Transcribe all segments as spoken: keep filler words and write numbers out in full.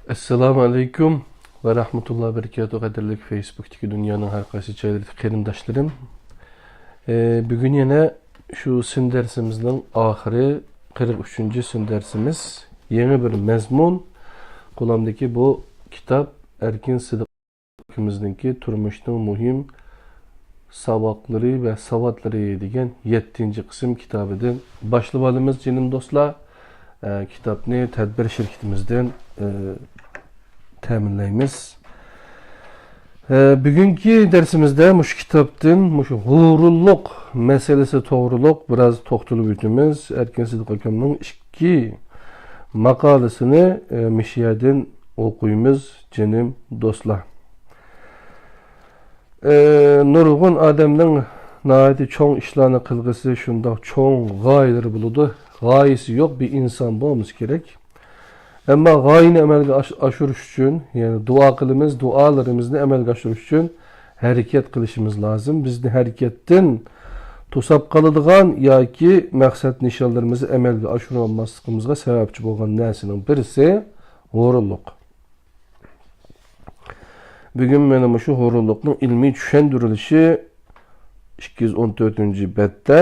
ئەسسالامۇ ئەلەيكۇم ۋە رەھمەتۇللاھى ۋە بەرىكاتۇھ، قەدىرلىك فېيسبۇكتىكى دۇنيانىڭ ھەر قايسى جايلىرىدىكى قېرىنداشلىرىم. ئى، بۈگۈن يەنە شۇ سىن دەرسىمىزنىڭ ئاخىرى، قىرىق ئۈچىنچى سىن دەرسىمىز. يېڭى بىر مەزمۇن. قولۇمدىكى بۇ كىتاب ئەركىن سىدىق ئاكىمىزنىڭكى تۇرمۇشنىڭ مۇھىم ساۋاقلىرى ۋە ساۋاتلىرى دېگەن يەتتىنچى قىسىم كىتابىدىن باشلىۋالىمىز، جېنىم دوستلار. ئە، كىتابنى تەدبىر شىركىتىمىزدىن، ئە، تەمىنلەيمىز. ئە، بۈگۈنكى دەرسىمىزدە مۇشۇ كىتابتىن مۇشۇ ھۇرۇنلۇق مەسىلىسى توغرۇلۇق بىراز توختىلىپ ئۆتىمىز. ئەركىن سىدىق ئاكامنىڭ ئىككى ماقالىسىنى، ئە، مۇشۇ يەردىن ئوقۇيمىز، جېنىم دوستلار. ئى، نۇرغۇن ئادەمنىڭ ناھايىتى چوڭ ئىشلارنى قىلغۇسى، شۇنداق چوڭ غايىلىرى بولىدۇ. غايىسى يوق بىر ئىنسان بولمىسا كېرەك. ئەمما غايىنى ئەمەلگە ئاش-، ئاشۇرۇش ئۈچۈن، يەنى دۇئا قىلىمىز، دۇئالىرىمىزنى ئەمەلگە ئاشۇرۇش ئۈچۈن ھەرىكەت قىلىشىمىز لازىم. بىزنى ھەرىكەتتىن توساپ قالىدىغان ياكى مەقسەت نىشانلىرىمىزنى ئەمەلگە ئاشۇرالماسلىقىمىزغا سەۋەبچى بولغان نەرسىنىڭ بىرسى ھۇرۇنلۇق. بۈگۈن مانا مۇشۇ ھۇرۇنلۇقنىڭ ئىلمىي چۈشەندۈرۈلۈشى ئىككى يۈز ئون تۆتىنچى بەتتە،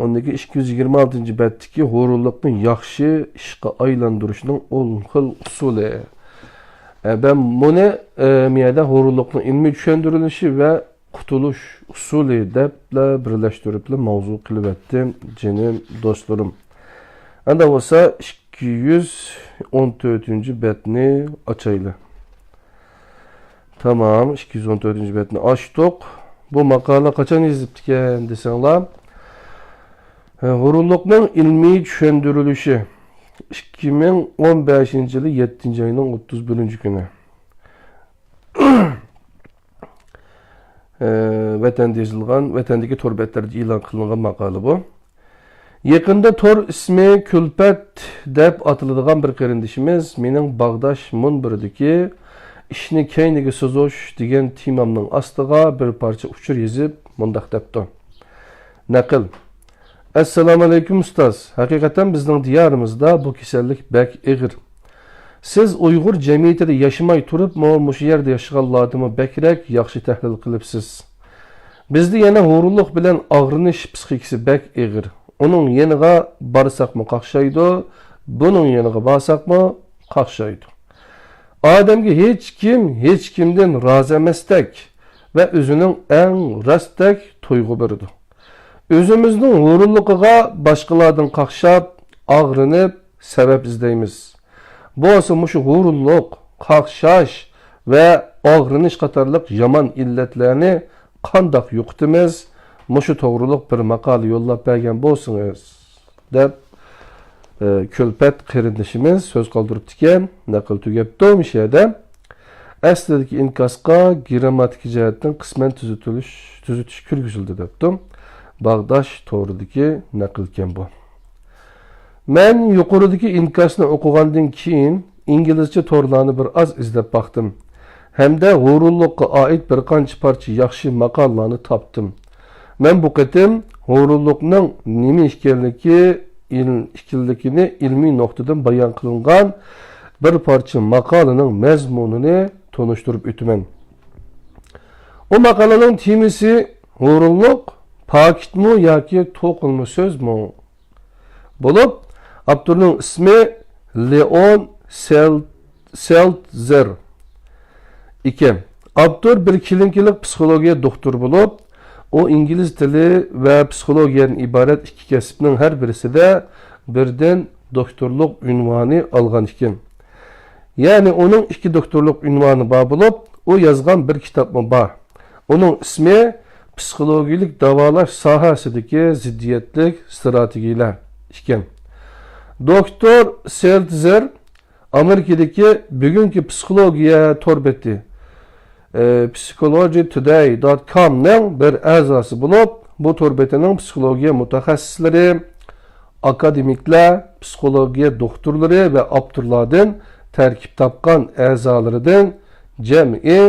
ئۇندىن كېيىن ئىككى يۈز يىگىرمە ئالتىنچى بەتتىكى ھۇرۇنلۇقنى ياخشى ئىشقا ئايلاندۇرۇشنىڭ ئون خىل ئۇسۇلى. ئە، مەن بۇنى، ئە، مۇ يەردە ھۇرۇنلۇقنىڭ ئىلمىي چۈشەندۈرۈلۈشى ۋە قۇتۇلۇش ئۇسۇلى دەپلا بىرلەشتۈرۈپلا ماۋزۇ قىلىۋەتتىم، جېنىم دوستلىرىم. ئەندى بولسا ئىككى يۈز ئون تۆتىنچى بەتنى ئاچايلى. تامام، ئىككى يۈز ئون تۆتىنچى بەتنى ئاچتۇق. بۇ ماقالە قاچان يېزىپتىكەن دېسەڭلار، ھە، ھۇرۇنلۇقنىڭ ئىلمىي چۈشەندۈرۈلۈشى، ئىككى مىڭ ئون بەشىنچى يىلى يەتتىنچى ئاينىڭ ئوتتۇز بىرىنچى كۈنى. ئە، ۋەتەندە يېزىلغان، ۋەتەندىكى تور بەتلەردە ئېلان قىلىنغان ماقالە بۇ. يېقىندا تور ئىسمى كۈلپەت دەپ ئاتىلىدىغان بىر قېرىندىشىمىز مېنىڭ باغداش مۇنبىرىدىكى ئىشنى كەينىگە سوزۇش دېگەن تېمامنىڭ ئاستىغا بىر پارچە ئۇچۇر يېزىپ مۇنداق دەپتۇ. نەقىل. ئەسسالامۇئەلەيكۇم ئۇستاز. ھەقىقەتەن بىزنىڭ دىيارىمىزدا بۇ كېسەللىك بەك ئېغىر. سىز ئۇيغۇر جەمئىيىتىدە ياشىماي تۇرۇپمۇ مۇشۇ يەردە ياشىغانلاردىنمۇ بەكرەك ياخشى تەھلىل قىلىپسىز. بىزدە يەنە ھۇرۇنلۇق بىلەن ئاغرىنىش پسىخىكىسى بەك ئېغىر. ئۇنىڭ يېنىغا بارساقمۇ قاقشايدۇ، بۇنىڭ يېنىغا بارساقمۇ قاقشايدۇ. ئادەمگە ھېچكىم ھېچكىمدىن رازى ئەمەستەك ۋە ئۆزىنىڭ ئەڭ راستتەك تۇيغۇ بېرىدۇ. ئۆزىمىزنىڭ ھۇرۇنلۇقىغا باشقىلاردىن قاقشاپ، ئاغرىنىپ، سەۋەب ئىزدەيمىز. بولسا مۇشۇ ھۇرۇنلۇق، قاقشاش ۋە ئاغرىنىش قاتارلىق يامان ئىللەتلەرنى قانداق يوقىتىمىز؟ مۇشۇ توغرۇلۇق بىر ماقالە يوللاپ بەرگەن بولسىڭىز، دەپ، ئە، كۈلپەت قېرىندىشىمىز سۆز قالدۇرۇپتىكەن. نەقىل تۈگەپتۇ مۇشۇ يەردە. ئەسلىدىكى ئىنكاسقا گىرامماتىكا جەھەتتىن قىسمەن تۈزىتىلىش، تۈزىتىش كىرگۈزۈلدى دەپتۇ. باغداش تورىدىكى نەقىلكەن بۇ. مەن يۇقىرىدىكى ئىنكاسنى ئوقۇغاندىن كېيىن، ئىنگلىزچە تورلارنى بىر ئاز ئىزدەپ باقتىم ھەمدە ھۇرۇنلۇققا ئائىت بىر قانچە پارچە ياخشى ماقالىلارنى تاپتىم. مەن بۇ قېتىم ھۇرۇنلۇقنىڭ نېمە ئىكەنلىكى، ئىل-، ئىكەنلىكىنى ئىلمىي نۇقتىدىن بايان قىلىنغان بىر پارچە ماقالىنىڭ مەزمۇنىنى تونۇشتۇرۇپ ئۆتىمەن. ئۇ ماقالىنىڭ تېمىسى ھۇرۇنلۇق پاكىتمۇ ياكى توقۇلما سۆزمۇ؟ بولۇپ، ئاپتورنىڭ ئىسمى لېئون سېل-، سېلتزېر ئىكەن. ئاپتور بىر كلىنىكىلىق پسىخولوگىيە دوختۇرى بولۇپ، ئۇ ئىنگلىز تىلى ۋە پسىخولوگىيەدىن ئىبارەت ئىككى كەسىپنىڭ ھەر بىرسىدە بىردىن دوكتورلۇق ئۇنۋانى ئالغان ئىكەن. يەنى ئۇنىڭ ئىككى دوكتورلۇق ئۇنۋانى بار بولۇپ، ئۇ يازغان بىر كىتابمۇ بار. ئۇنىڭ ئىسمى پسىخولوگىيەلىك داۋالاش ساھەسىدىكى زىددىيەتلىك ئىستراتېگىيەلەر ئىكەن. دوكتور سېلتزېر ئامېرىكىدىكى بۈگۈنكى پسىخولوگىيە تور بېتى، ئى، پسىخولوجى تۇدەي دوت كوم نىڭ بىر ئەزاسى بولۇپ، بۇ تور بېتىنىڭ پسىخولوگىيە مۇتەخەسسىسلىرى، ئاكادېمىكلار، پسىخولوگىيە دوختۇرلىرى ۋە ئاپتورلاردىن تەركىب تاپقان ئەزالىرىدىن جەمئىي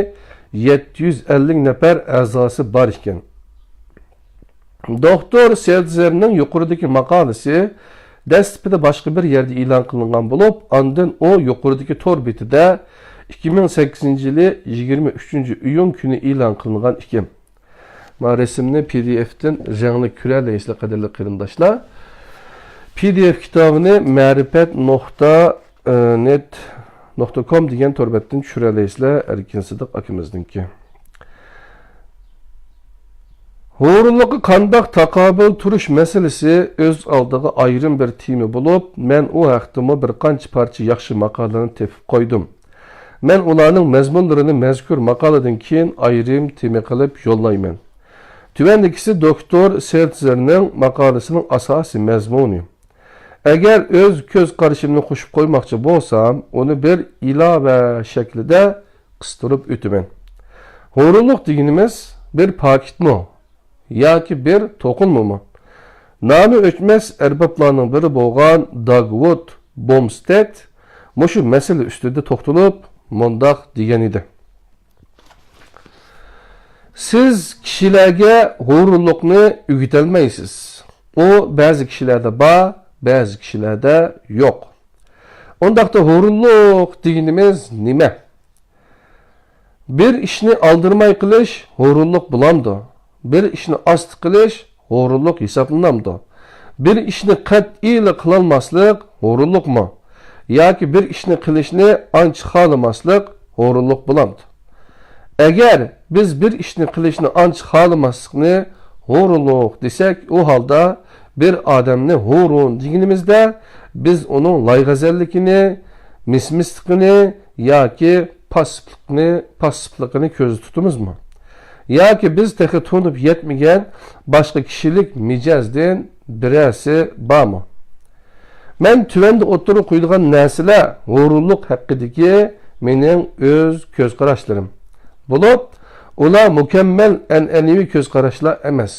يەتتە يۈز ئەللىك نەپەر ئەزاسى بار ئىكەن. دوختۇر سېلتزېرنىڭ يۇقىرىدىكى ماقالىسى دەسلىپىدە باشقا بىر يەردە ئېلان قىلىنغان بولۇپ، ئاندىن ئۇ يۇقىرىدىكى تور بېتىدە ئىككى مىڭ سەككىزىنچى يىلى يىگىرمە ئۈچىنچى ئىيۇن كۈنى ئېلان قىلىنغان ئىكەن. مانا رەسىمنى پى دى ئېف تىن رەڭلىك كۆرەلەيسىلەر، قەدىرلىك قېرىنداشلار. پى دى ئېف كىتابىنى مەرىپەت نۇقتا نېت نۇقتا كوم دېگەن تور بەتتىن چۈشۈرەلەيسىلەر، ئەركىن سىدىق ئاكىمىزنىڭكى. ھۇرۇنلۇققا قانداق تاقابىل تۇرۇش مەسىلىسى ئۆز ئالدىغا ئايرىم بىر تېما بولۇپ، مەن ئۇ ھەقتىمۇ بىر قانچە پارچە ياخشى ماقالىنى تېپىپ قويدۇم. مەن ئۇلارنىڭ مەزمۇنلىرىنى مەزكۇر ماقالىدىن كېيىن ئايرىم تېما قىلىپ يوللايمەن. تۆۋەندىكىسى دوكتور سېلتزېرنىڭ ماقالىسىنىڭ ئاساسىي مەزمۇنى. ئەگەر ئۆز كۆز قارىشىمنى قوشۇپ قويماقچى بولسام، ئۇنى بىر ئىلاۋە شەكلىدە قىستۇرۇپ ئۆتىمەن. ھۇرۇنلۇق دېگىنىمىز بىر پاكىتمۇ ياكى بىر توقۇلمىمۇ؟ نامى ئۆچمەس ئەربابلارنىڭ بىرى بولغان داگۋۇد بومستېد مۇشۇ مەسىلە ئۈستىدە توختىلىپ مۇنداق دېگەن ئىدى. سىز كىشىلەرگە ھۇرۇنلۇقنى ئۆگىتەلمەيسىز. ئۇ بەزى كىشىلەردە بار، بەزى كىشىلەردە يوق. ئۇنداقتا ھۇرۇنلۇق دېگىنىمىز نېمە؟ بىر ئىشنى ئالدىرىماي قىلىش ھۇرۇنلۇق بولامدۇ؟ بىر ئىشنى ئاستا قىلىش ھۇرۇنلۇق ھېسابلىنامدۇ؟ بىر ئىشنى قەتئىيلا قىلالماسلىق ھۇرۇنلۇقمۇ؟ ياكى بىر ئىشنى قىلىشنى ئانچە خالىماسلىق ھۇرۇنلۇق بولامدۇ؟ ئەگەر بىز بىر ئىشنى قىلىشنى ئانچە خالىماسلىقنى ھۇرۇنلۇق دېسەك، ئۇ ھالدا بىر ئادەمنى ھۇرۇن دېگىنىمىزدە، بىز ئۇنىڭ لايغەزەللىكىنى، مىسمىسلىقىنى ياكى پاسسىپلىقنى، پاسسىپلىقىنى كۆزدە تۇتىمىزمۇ؟ ياكى بىز تېخى تونۇپ يەتمىگەن باشقا كىشىلىك مىجەزدىن بىرەرسى بارمۇ؟ مەن تۆۋەندە ئوتتۇرىغا قويىدىغان نەرسىلەر ھۇرۇنلۇق ھەققىدىكى مېنىڭ ئۆز كۆز قاراشلىرىم بولۇپ، ئۇلار مۇكەممەل ئەنئەنىۋى كۆز قاراشلار ئەمەس.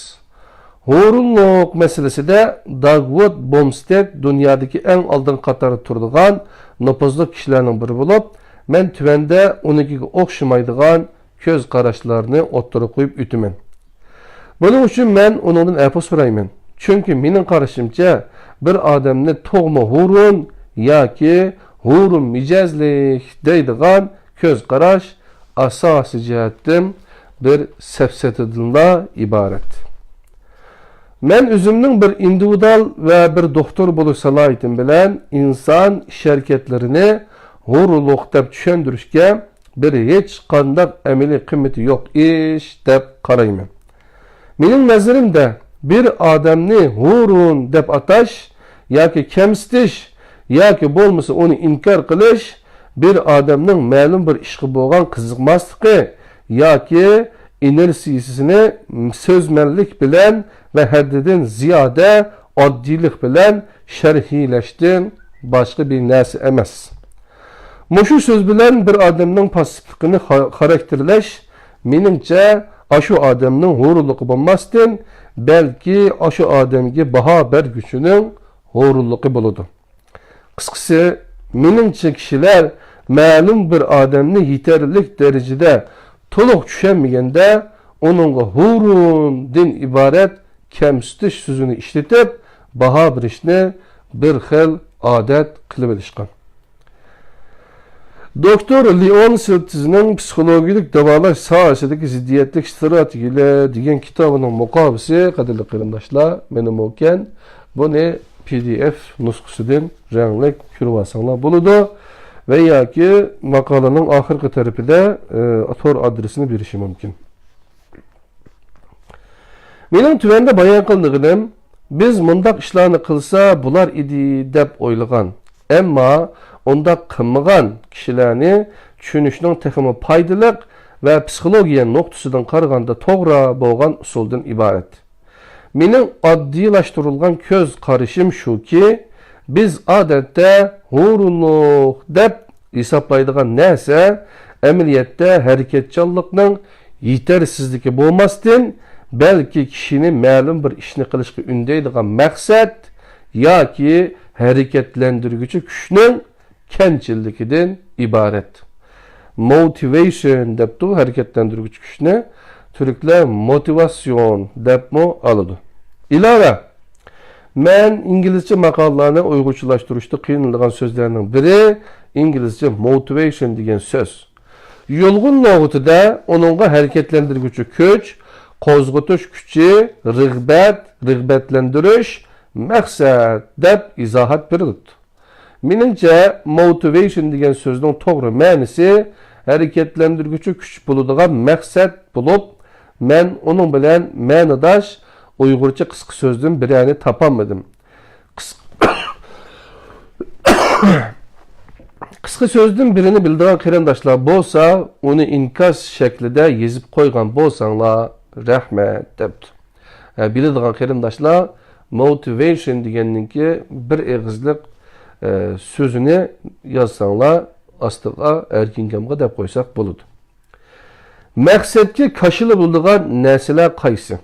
ھۇرۇنلۇق مەسىلىسىدە داگۋۇد بومستېد دۇنيادىكى ئەڭ ئالدىنقى قاتاردا تۇرىدىغان نوپۇزلۇق كىشىلەرنىڭ بىرى بولۇپ، مەن تۆۋەندە ئۇنىڭكىگە ئوخشىمايدىغان كۆز قاراشلارنى ئوتتۇرىغا قويۇپ ئۆتىمەن. بۇنىڭ ئۈچۈن مەن ئۇنىڭدىن ئەپۇ سورايمەن. چۈنكى مېنىڭ قارىشىمچە، بىر ئادەمنى تۇغما ھۇرۇن ياكى ھۇرۇن مىجەزلىك دەيدىغان كۆز قاراش ئاساسىي جەھەتتىن بىر سەپسەتىدىنلا ئىبارەت. مەن ئۆزۈمنىڭ بىر ئىندىۋىدۇئال ۋە بىر دوختۇر بولۇش سالاھىيىتىم بىلەن ئىنسان ئىش-ھەرىكەتلىرىنى ھۇرۇنلۇق دەپ چۈشەندۈرۈشكە بىر ھېچقانداق ئەمەلىي قىممىتى يوق ئىش دەپ قارايمەن. مېنىڭ نەزىرىمدە، بىر ئادەمنى ھۇرۇن دەپ ئاتاش ياكى كەمسىتىش ياكى بولمىسا ئۇنى ئىنكار قىلىش بىر ئادەمنىڭ مەلۇم بىر ئىشقا بولغان قىزىقماسلىقى ياكى ئىنېرتسىيىسىنى سۆزمەنلىك بىلەن ۋە ھەددىدىن زىيادە ئاددىيلىق بىلەن شەرھلەشتىن باشقا بىر نەرسە ئەمەس. مۇشۇ سۆز بىلەن بىر ئادەمنىڭ پاسسىپلىقىنى خا-، خاراكتېرلەش، مېنىڭچە، ئاشۇ ئادەمنىڭ ھۇرۇنلۇقى بولماستىن، بەلكى ئاشۇ ئادەمگە باھا بەرگۈچىنىڭ ھۇرۇنلۇقى بولىدۇ. قىسقىسى، مېنىڭچە، كىشىلەر مەلۇم بىر ئادەمنى يېتەرلىك دەرىجىدە تولۇق چۈشەنمىگەندە، ئۇنىڭغا ھۇرۇندىن ئىبارەت كەمسىتىش سۆزىنى ئىشلىتىپ، باھا بېرىشنى بىر خىل ئادەت قىلىۋېلىشقان. دوكتور لېئون سىلتزنىڭ پسىخولوگىيەلىك داۋالاش ساھەسىدىكى زىددىيەتلىك ئىستراتېگىيەلەر دېگەن كىتابىنىڭ مۇقاۋىسى، قەدىرلىك قېرىنداشلار، مېنىڭمۇكەن. بۇنى پى دى ئېف نۇسخىسىدىن رەڭلىك كۆرۈۋالساڭلار بولىدۇ ۋە ياكى ماقالىنىڭ ئاخىرقى تەرىپىدە، ئى، تور ئادرېسىنى بېرىشى مۇمكىن. مېنىڭ تۆۋەندە بايان قىلىدىغىنىم، بىز مۇنداق ئىشلارنى قىلسا بولار ئىدى دەپ ئويلىغان، ئەمما ئۇنداق قىلمىغان كىشىلەرنى چۈشىنىشنىڭ تېخىمۇ پايدىلىق ۋە پسىخولوگىيە نۇقتىسىدىن قارىغاندا توغرا بولغان ئۇسۇلدىن ئىبارەت. مېنىڭ ئاددىيلاشتۇرۇلغان كۆز قارىشىم شۇكى، بىز ئادەتتە ھۇرۇنلۇق دەپ ھېسابلايدىغان نەرسە ئەمەلىيەتتە ھەرىكەتچانلىقنىڭ يېتەرسىزلىكى بولماستىن، بەلكى كىشىنى مەلۇم بىر ئىشنى قىلىشقا ئۈندەيدىغان مەقسەت ياكى ھەرىكەتلەندۈرگۈچى كۈچنىڭ كەمچىللىكىدىن ئىبارەت. موتىۋېيشن دەپتۇ ھەرىكەتلەندۈرگۈچى كۈچنى، تۈركلەر موتىۋاسيون دەپمۇ ئالىدۇ. ئىلاۋە، مەن ئىنگلىزچە ماقالىلارنى ئۇيغۇرچىلاشتۇرۇشتا قىينىلىدىغان سۆزلەرنىڭ بىرى ئىنگلىزچە motivation دېگەن سۆز. يۇلغۇن لۇغىتىدە ئۇنىڭغا ھەرىكەتلەندۈرگۈچى كۈچ، قوزغىتىش كۈچى، رىغبەت، رىغبەتلەندۈرۈش، مەقسەت دەپ ئىزاھات بېرىلىپتۇ. مېنىڭچە، motivation دېگەن سۆزنىڭ توغرا مەنىسى ھەرىكەتلەندۈرگۈچى كۈچ بولىدىغان مەقسەت بولۇپ، مەن ئۇنىڭ بىلەن مەنىداش ئۇيغۇرچە قىسقا سۆزدىن بىرەرنى تاپالمىدىم. قىس-، قىسقا سۆزدىن بىرىنى بىلىدىغان قېرىنداشلار بولسا، ئۇنى ئىنكاس شەكلىدە يېزىپ قويغان بولساڭلار رەھمەت، دەپتۇ. ھە، بىلىدىغان قېرىنداشلار motivation دېگەننىڭكى بىر ئېغىزلىق، ئە، سۆزىنى يازساڭلار ئاستىغا ئەركىنكامغا دەپ قويساق بولىدۇ. مەقسەتكە كاشىلا بولىدىغان نەرسىلەر قايسى؟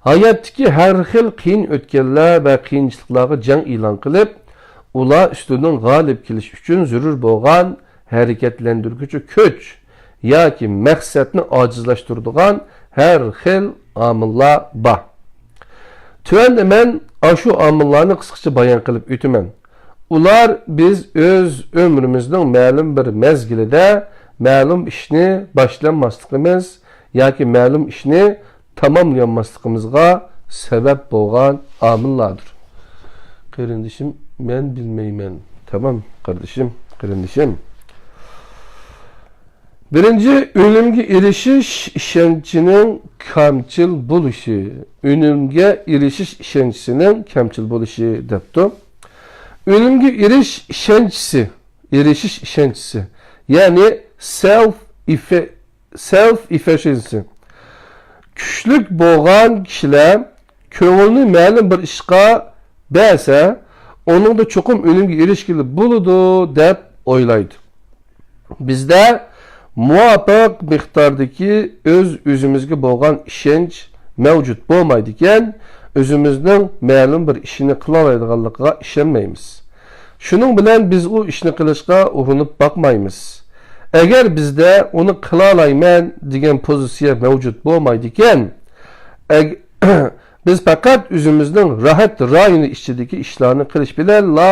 ھاياتتىكى ھەر خىل قىيىن ئۆتكەللەر ۋە قىيىنچىلىقلارغا جەڭ ئېلان قىلىپ، ئۇلار ئۈستىدىن غالىب كېلىش ئۈچۈن زۆرۈر بولغان ھەرىكەتلەندۈرگۈچى كۈچ ياكى مەقسەتنى ئاجىزلاشتۇرىدىغان ھەر خىل ئامىللار بار. تۆۋەندە مەن ئاشۇ ئامىللارنى قىسقىچە بايان قىلىپ ئۆتىمەن. ئۇلار بىز ئۆز ئۆمرىمىزنىڭ مەلۇم بىر مەزگىلىدە مەلۇم ئىشنى باشلانماسلىقىمىز ياكى مەلۇم ئىشنى تاماملىيالماسلىقىمىزغا سەۋەب بولغان ئامىللاردۇر. قېرىندىشىم، مەن بىلمەيمەن. تامام، قاردىشىم، قېرىندىشىم. بىرىنچى، ئۈنۈمگە ئېرىشىش ئىشەنچىنىڭ كەمچىل بولۇشى. ئۈنۈمگە ئېرىشىش ئىشەنچىسىنىڭ كەمچىل بولۇشى دەپتۇ. ئۈنۈمگە ئېرىشىش ئىشەنچىسى، ئېرىشىش ئىشەنچىسى، يەنى self effi-، self efficiency. كۈچلۈك بولغان كىشىلەر كۆڭلىنى مەلۇم بىر ئىشقا بەرسە، ئۇنىڭدا چوقۇم ئۈنۈمگە ئېرىشكىلى بولىدۇ، دەپ ئويلايدۇ. بىزدە مۇۋاپىق مىقداردىكى ئۆز-ئۆزىمىزگە بولغان ئىشەنچ مەۋجۇت بولمايدىكەن، ئۆزىمىزنىڭ مەلۇم بىر ئىشنى قىلالايدىغانلىقىغا ئىشەنمەيمىز. شۇنىڭ بىلەن بىز ئۇ ئىشنى قىلىشقا ئۇرۇنۇپ باقمايمىز. ئەگەر بىزدە ئۇنى قىلالايمەن دېگەن پوزىتسىيە مەۋجۇت بولمايدىكەن، ئەگ-، بىز پەقەت ئۆزىمىزنىڭ راھەت رايونى ئىچىدىكى ئىشلارنى قىلىش بىلەنلا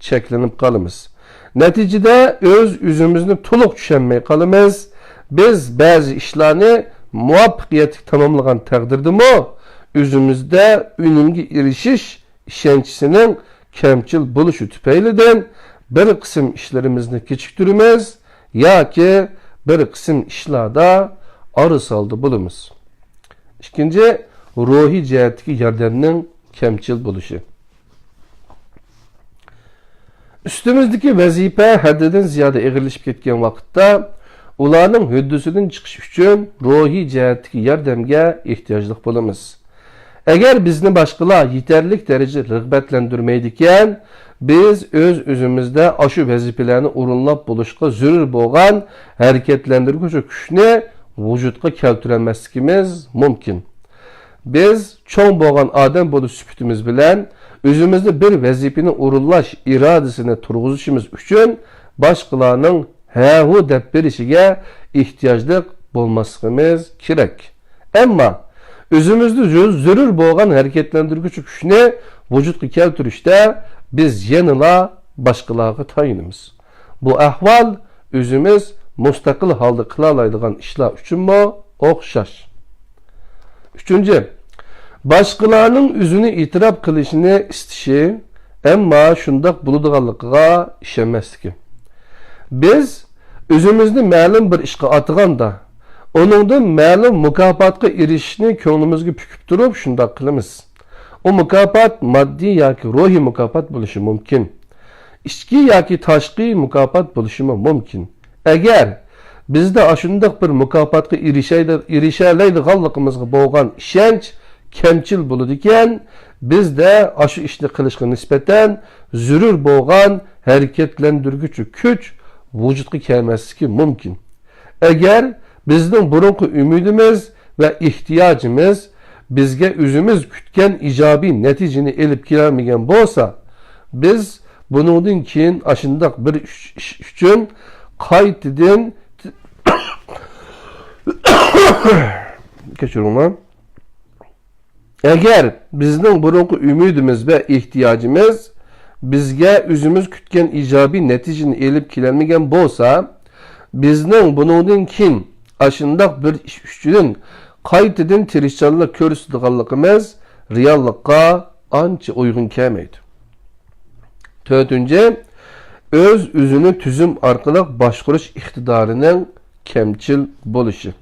چەكلىنىپ قالىمىز. نەتىجىدە ئۆز-ئۆزىمىزنى تولۇق چۈشەنمەي قالىمىز. بىز بەزى ئىشلارنى مۇۋەپپەقىيەتلىك تاماملىغان تەقدىردىمۇ، ئۆزىمىزدە ئۈنۈمگە ئېرىشىش ئىشەنچىسىنىڭ كەمچىل بولۇشى تۈپەيلىدىن بىر قىسىم ئىشلىرىمىزنى كېچىكتۈرىمىز ياكى بىر قىسىم ئىشلاردا ئارىسالدا بولىمىز. ئىككىنچى، روھىي جەھەتتىكى ياردەمنىڭ كەمچىل بولۇشى. ئۈستىمىزدىكى ۋەزىپە ھەددىدىن زىيادە ئېغىرلىشىپ كەتكەن ۋاقىتتا، ئۇلارنىڭ ھۆددىسىدىن چىقىش ئۈچۈن روھىي جەھەتتىكى ياردەمگە ئېھتىياجلىق بولىمىز. ئەگەر بىزنى باشقىلار يېتەرلىك دەرىجىدە رىغبەتلەندۈرمەيدىكەن، بىز ئۆز-ئۆزىمىزدە ئاشۇ ۋەزىپىلەرنى ئورۇنلاپ بولۇشقا زۆرۈر بولغان ھەرىكەتلەندۈرگۈچى كۈچنى ۋۇجۇدقا كەلتۈرەلمەسلىكىمىز مۇمكىن. بىز چوڭ بولغان ئادەم بولۇش سۈپىتىمىز بىلەن ئۆزىمىزدە بىر ۋەزىپىنى ئورۇنلاش ئىرادىسىنى تۇرغۇزۇشىمىز ئۈچۈن باشقىلارنىڭ ھە-ھۇ دەپ بېرىشىگە ئېھتىياجلىق بولماسلىقىمىز كېرەك. ئەمما ئۆزىمىزدە زۆ-، زۆرۈر بولغان ھەرىكەتلەندۈرگۈچى كۈچنى ۋۇجۇدقا كەلتۈرۈشتە بىز يەنىلا باشقىلارغا تايىنىمىز. بۇ ئەھۋال ئۆزىمىز مۇستەقىل ھالدا قىلالايدىغان ئىشلار ئۈچۈنمۇ ئوخشاش. ئۈچىنچى، باشقىلارنىڭ ئۆزىنى ئېتىراپ قىلىشىنى ئىستىشى، ئەمما شۇنداق بولىدىغانلىقىغا ئىشەنمەسلىكى. بىز ئۆزىمىزنى مەلۇم بىر ئىشقا ئاتىغاندا، ئۇنىڭدىن مەلۇم مۇكاپاتقا ئېرىشىشنى كۆڭلىمىزگە پۈكۈپ تۇرۇپ شۇنداق قىلىمىز. ئۇ مۇكاپات ماددىي ياكى روھىي مۇكاپات بولۇشى مۇمكىن. ئىچكى ياكى تاشقى مۇكاپات بولۇشىمۇ مۇمكىن. ئەگەر بىزدە ئاشۇنداق بىر مۇكاپاتقا ئېرىشەيدۇ-، ئېرىشەلەيدىغانلىقىمىزغا بولغان ئىشەنچ كەمچىل بولىدىكەن، بىزدە ئاشۇ ئىشنى قىلىشقا نىسبەتەن زۆرۈر بولغان ھەرىكەتلەندۈرگۈچى كۈچ ۋۇجۇدقا كەلمەسلىكى مۇمكىن. ئەگەر بىزنىڭ بۇرۇنقى ئۈمىدىمىز ۋە ئېھتىياجىمىز بىزگە ئۆزىمىز كۈتكەن ئىجابىي نەتىجىنى ئېلىپ كېلەلمىگەن بولسا، بىز بۇنىڭدىن كېيىن ئاشۇنداق بىر ئىش، ئىش ئۈچۈن قايتىدىن، كەچۈرۈڭلار. ئەگەر بىزنىڭ بۇرۇنقى ئۈمىدىمىز ۋە ئېھتىياجىمىز بىزگە ئۆزىمىز كۈتكەن ئىجابىي نەتىجىنى ئېلىپ كېلەلمىگەن بولسا، بىزنىڭ بۇنىڭدىن كېيىن ئاشۇنداق بىر ئىش ئۈچۈن قايتىدىن تىرىشچانلىق كۆرسىتىدىغانلىقىمىز رېئاللىققا ئانچە ئۇيغۇن كەلمەيدۇ. تۆتىنچى، ئۆز-ئۆزىنى تۈزۈم ئارقىلىق باشقۇرۇش ئىقتىدارىنىڭ كەمچىل بولۇشى.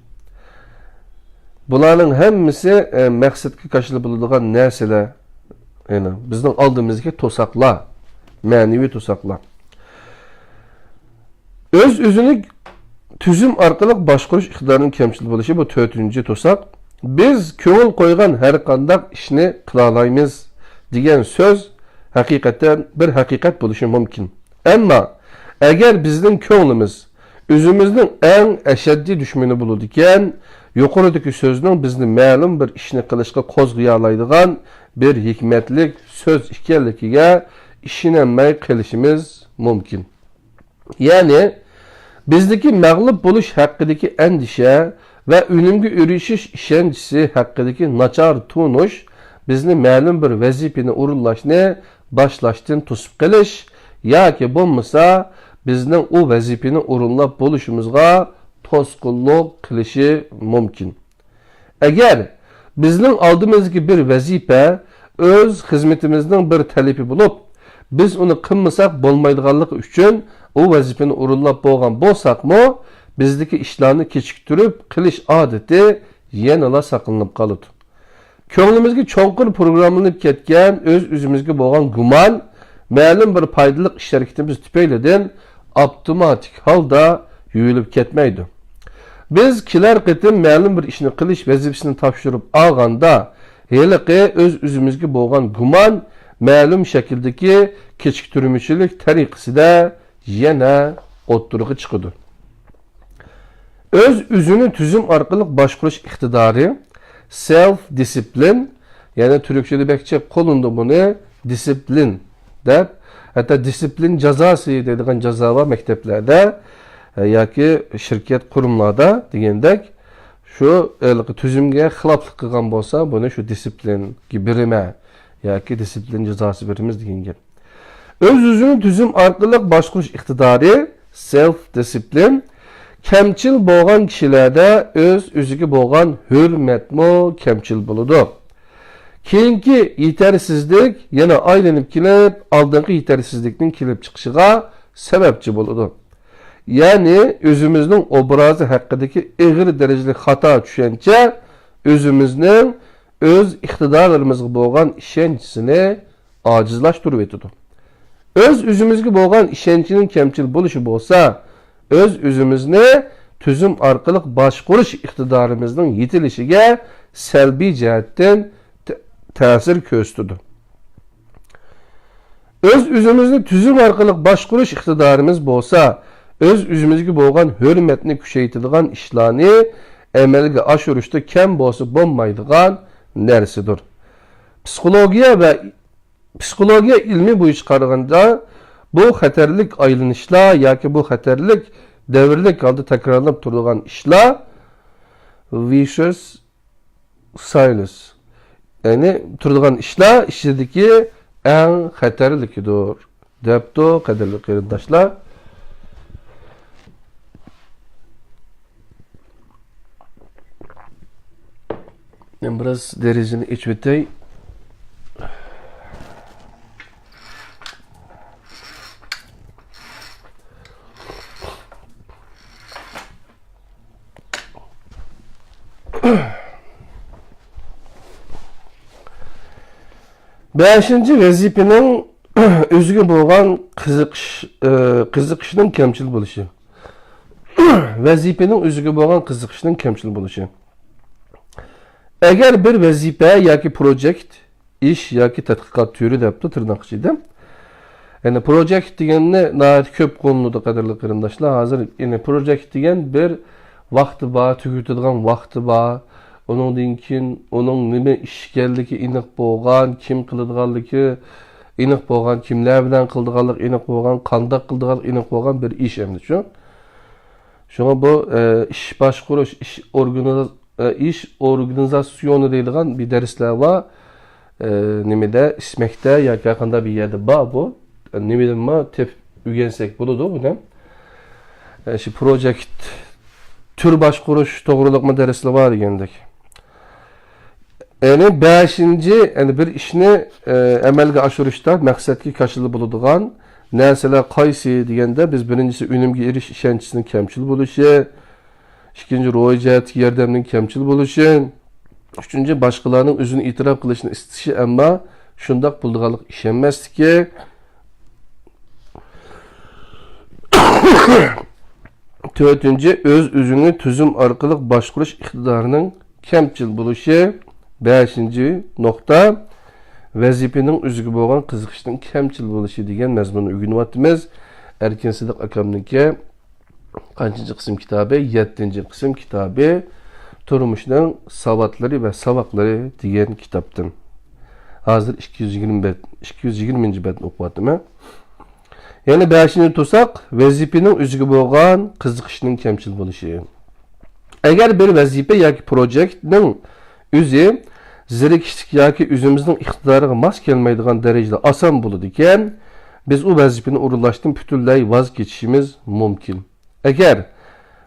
بۇلارنىڭ ھەممىسى، ئە، مەقسەتكە كاشىلا بولىدىغان نەرسىلەر. يەنى بىزنىڭ ئالدىمىزدىكى توساقلار، مەنىۋى توساقلار. ئۆز-ئۆزىنى تۈزۈم ئارقىلىق باشقۇرۇش ئىقتىدارىنىڭ كەمچىل بولۇشى، بۇ تۆتىنچى توساق. بىز كۆڭۈل قويغان ھەر قانداق ئىشنى قىلالايمىز دېگەن سۆز ھەقىقەتەن بىر ھەقىقەت بولۇشى مۇمكىن. ئەمما ئەگەر بىزنىڭ كۆڭلىمىز ئۆزىمىزنىڭ ئەڭ ئەشەددىي دۈشمىنى بولىدىكەن، يۇقىرىدىكى سۆزنىڭ بىزنى مەلۇم بىر ئىشنى قىلىشقا قوزغىيالايدىغان بىر ھېكمەتلىك سۆز ئىكەنلىكىگە ئىشىنەلمەي قېلىشىمىز مۇمكىن. يەنى، بىزدىكى مەغلۇپ بولۇش ھەققىدىكى ئەندىشە ۋە ئۈنۈمگە ئېرىشىش ئىشەنچىسى ھەققىدىكى ناچار تونۇش بىزنى مەلۇم بىر ۋەزىپىنى ئورۇنلاشنى باشلاشتىن توسۇپ قېلىش ياكى بولمىسا بىزنىڭ ئۇ ۋەزىپىنى ئورۇنلاپ بولۇشىمىزغا توسقۇنلۇق قىلىشى مۇمكىن. ئەگەر بىزنىڭ ئالدىمىزدىكى بىر ۋەزىپە ئۆز خىزمىتىمىزنىڭ بىر تەلىپى بولۇپ، بىز ئۇنى قىلمىساق بولمايدىغانلىقى ئۈچۈن ئۇ ۋەزىپىنى ئورۇنلاپ بولغان بولساقمۇ، بىزدىكى ئىشلارنى كېچىكتۈرۈپ قىلىش ئادىتى يەنىلا ساقلىنىپ قالىدۇ. كۆڭلىمىزگە چوڭقۇر پروگراممىلىنىپ كەتكەن ئۆز-ئۆزىمىزگە بولغان گۇمان مەلۇم بىر پايدىلىق ئىش-ھەرىكىتىمىز تۈپەيلىدىن ئاپتوماتىك ھالدا يۇيۇلۇپ كەتمەيدۇ. بىز كېلەر قېتىم مەلۇم بىر ئىشنى قىلىش ۋەزىپىسىنى تاپشۇرۇپ ئالغاندا، ھېلىقى ئۆز-ئۆزىمىزگە بولغان گۇمان مەلۇم شەكىلدىكى كېچىكتۈرمىچىلىك تەرىقىسىدە يەنە ئوتتۇرىغا چىقىدۇ. ئۆز-ئۆزىنى تۈزۈم ئارقىلىق باشقۇرۇش ئىقتىدارى، سېلف دىسسىپلىن، يەنى تۈركچىدە بەك جىق قوللىنىدۇ بۇنى، دىسسىپلىن دەپ، ھەتتا دىسسىپلىن جازاسى دەيدىغان جازا بار مەكتەپلەردە، ئە، ياكى شىركەت قۇرۇملاردا دېگەندەك، شۇ ھېلىقى تۈزۈمگە خىلاپلىق قىلغان بولسا، بۇنى شۇ دىسسىپلىنگە بېرىمە ياكى دىسسىپلىن جازاسى بېرىمىز دېگەن گەپ. ئۆز-ئۆزىنى تۈزۈم ئارقىلىق باشقۇرۇش ئىقتىدارى، سېلف دىسسىپلىن، كەمچىل بولغان كىشىلەردە ئۆز-ئۆزىگە بولغان ھۆرمەتمۇ كەمچىل بولىدۇ. كېيىنكى يېتەرسىزلىك يەنە ئايلىنىپ كېلىپ، ئالدىنقى يېتەرسىزلىكنىڭ كېلىپ چىقىشىغا سەۋەبچى بولىدۇ. يەنى ئۆزىمىزنىڭ ئوبرازى ھەققىدىكى ئېغىر دەرىجىلىك خاتا چۈشەنچە ئۆزىمىزنىڭ ئۆز ئىقتىدارلىرىمىزغا بولغان ئىشەنچىسىنى ئاجىزلاشتۇرۇۋېتىدۇ. ئۆز-ئۆزىمىزگە بولغان ئىشەنچنىڭ كەمچىل بولۇشى بولسا، ئۆز-ئۆزىمىزنى تۈزۈم ئارقىلىق باشقۇرۇش ئىقتىدارىمىزنىڭ يېتىلىشىگە سەلبىي جەھەتتىن تە-، تەسىر كۆرسىتىدۇ. ئۆز-ئۆزىمىزنى تۈزۈم ئارقىلىق باشقۇرۇش ئىقتىدارىمىز بولسا، ئۆز-ئۆزىمىزگە بولغان ھۆرمەتنى كۈچەيتىدىغان ئىشلارنى ئەمەلگە ئاشۇرۇشتا كەم بولسا بولمايدىغان نەرسىدۇر. پسىخولوگىيە ۋە پسىخولوگىيە ئىلمى بويىچە قارىغاندا، بۇ خەتەرلىك ئايلىنىشلار ياكى بۇ خەتەرلىك دەۋرلىك ھالدا تەكرارلىنىپ تۇرىدىغان ئىشلار، ۋىشىيەس سايكلس، يەنى تۇرىدىغان ئىشلار ئىچىدىكى ئەڭ خەتەرلىكىدۇر، دەپتۇ، قەدىرلىك قېرىنداشلار. مەن بىراز دېرىزىنى ئېچىۋېتەي. بەشىنچى، ۋەزىپىنىڭ ئۆزىگە بولغان قىزىقىش، ئى، قىزىقىشنىڭ كەمچىل بولۇشى. ۋەزىپىنىڭ ئۆزىگە بولغان قىزىقىشنىڭ كەمچىل بولۇشى. ئەگەر بىر ۋەزىپە ياكى پروجېكت، ئىش ياكى تەتقىقات تۈرى دەپتۇ تىرناق ئىچىدە. يەنى پروجېكت دېگەننى ناھايىتى كۆپ قوللىنىدۇ، قەدىرلىك قېرىنداشلار. ھازىر، يەنى پروجېكت دېگەن بىر ۋاقتى بار، تۈگىتىدىغان ۋاقتى بار. ئۇنىڭدىن كېيىن ئۇنىڭ نېمە ئىش ئىكەنلىكى ئېنىق بولغان، كىم قىلىدىغانلىكى ئېنىق بولغان، كىملەر بىلەن قىلىدىغانلىقى ئېنىق بولغان، قانداق قىلىدىغانلىقى ئېنىق بولغان بىر ئىش ئەمدى شۇ. شۇڭا بۇ، ئە، ئىش باشقۇرۇش، ئىش ئورگىنىز-، ئىش ئورگانىزاتسىيونى دەيدىغان بىر دەرسلەر بار. ئە، نېمىدە، ئىسمەكتە ياكى ھەرقانداق بىر يەردە بار بۇ. نېمىدىنمۇ تېپىپ ئۆگەنسەك بولىدۇ بۇنى. ئە، شۇ پروجېكت تۈر باشقۇرۇش توغرىلىقمۇ دەرسلەر بار دېگەندەك. يەنى بەشىنچى، يەنى بىر ئىشنى، ئە، ئەمەلگە ئاشۇرۇشتا مەقسەتكە كاشىلا بولىدىغان نەرسىلەر قايسى دېگەندە، بىز بىرىنچىسى ئۈنۈمگە ئېرىشىش ئىشەنچىسىنىڭ كەمچىل بولۇشى، ئىككىنچى، روھىي جەھەتتىكى ياردەمنىڭ كەمچىل بولۇشى، ئۈچىنچى، باشقىلارنىڭ ئۆزىنى ئېتىراپ قىلىشنى ئىستىشى، ئەمما شۇنداق بولىدىغانلىقىغا ئىشەنمەسلىكى، تۆتىنچى، ئۆز-ئۆزىنى تۈزۈم ئارقىلىق باشقۇرۇش ئىقتىدارىنىڭ كەمچىل بولۇشى، بەشىنچى نۇقتا، ۋەزىپىنىڭ ئۆزىگە بولغان قىزىقىشنىڭ كەمچىل بولۇشى دېگەن مەزمۇننى ئۆگىنىۋاتىمىز. ئەركىن سىدىق ئاكامنىڭكى قانچىنچى قىسىم كىتابى؟ يەتتىنچى قىسىم كىتابى. تۇرمۇشنىڭ ساۋاتلىرى ۋە ساۋاقلىرى دېگەن كىتابتىن. ھازىر ئىككى يۈز يىگىرمە بەت، ئىككى يۈز يىگىرمىنچى بەتنى ئوقۇۋاتىمەن. يەنە بەشىنچى توساق، ۋەزىپىنىڭ ئۆزىگە بولغان قىزىقىشنىڭ كەمچىل بولۇشى. ئەگەر بىر ۋەزىپە ياكى پروجېكتنىڭ ئۆزى زېرىكىشلىك ياكى ئۆزىمىزنىڭ ئىقتىدارىغا ماس كەلمەيدىغان دەرىجىدە ئاسان بولىدىكەن، بىز ئۇ ۋەزىپىنى ئورۇنلاشتىن پۈتۈنلەي ۋاز كېچىشىمىز مۇمكىن. ئەگەر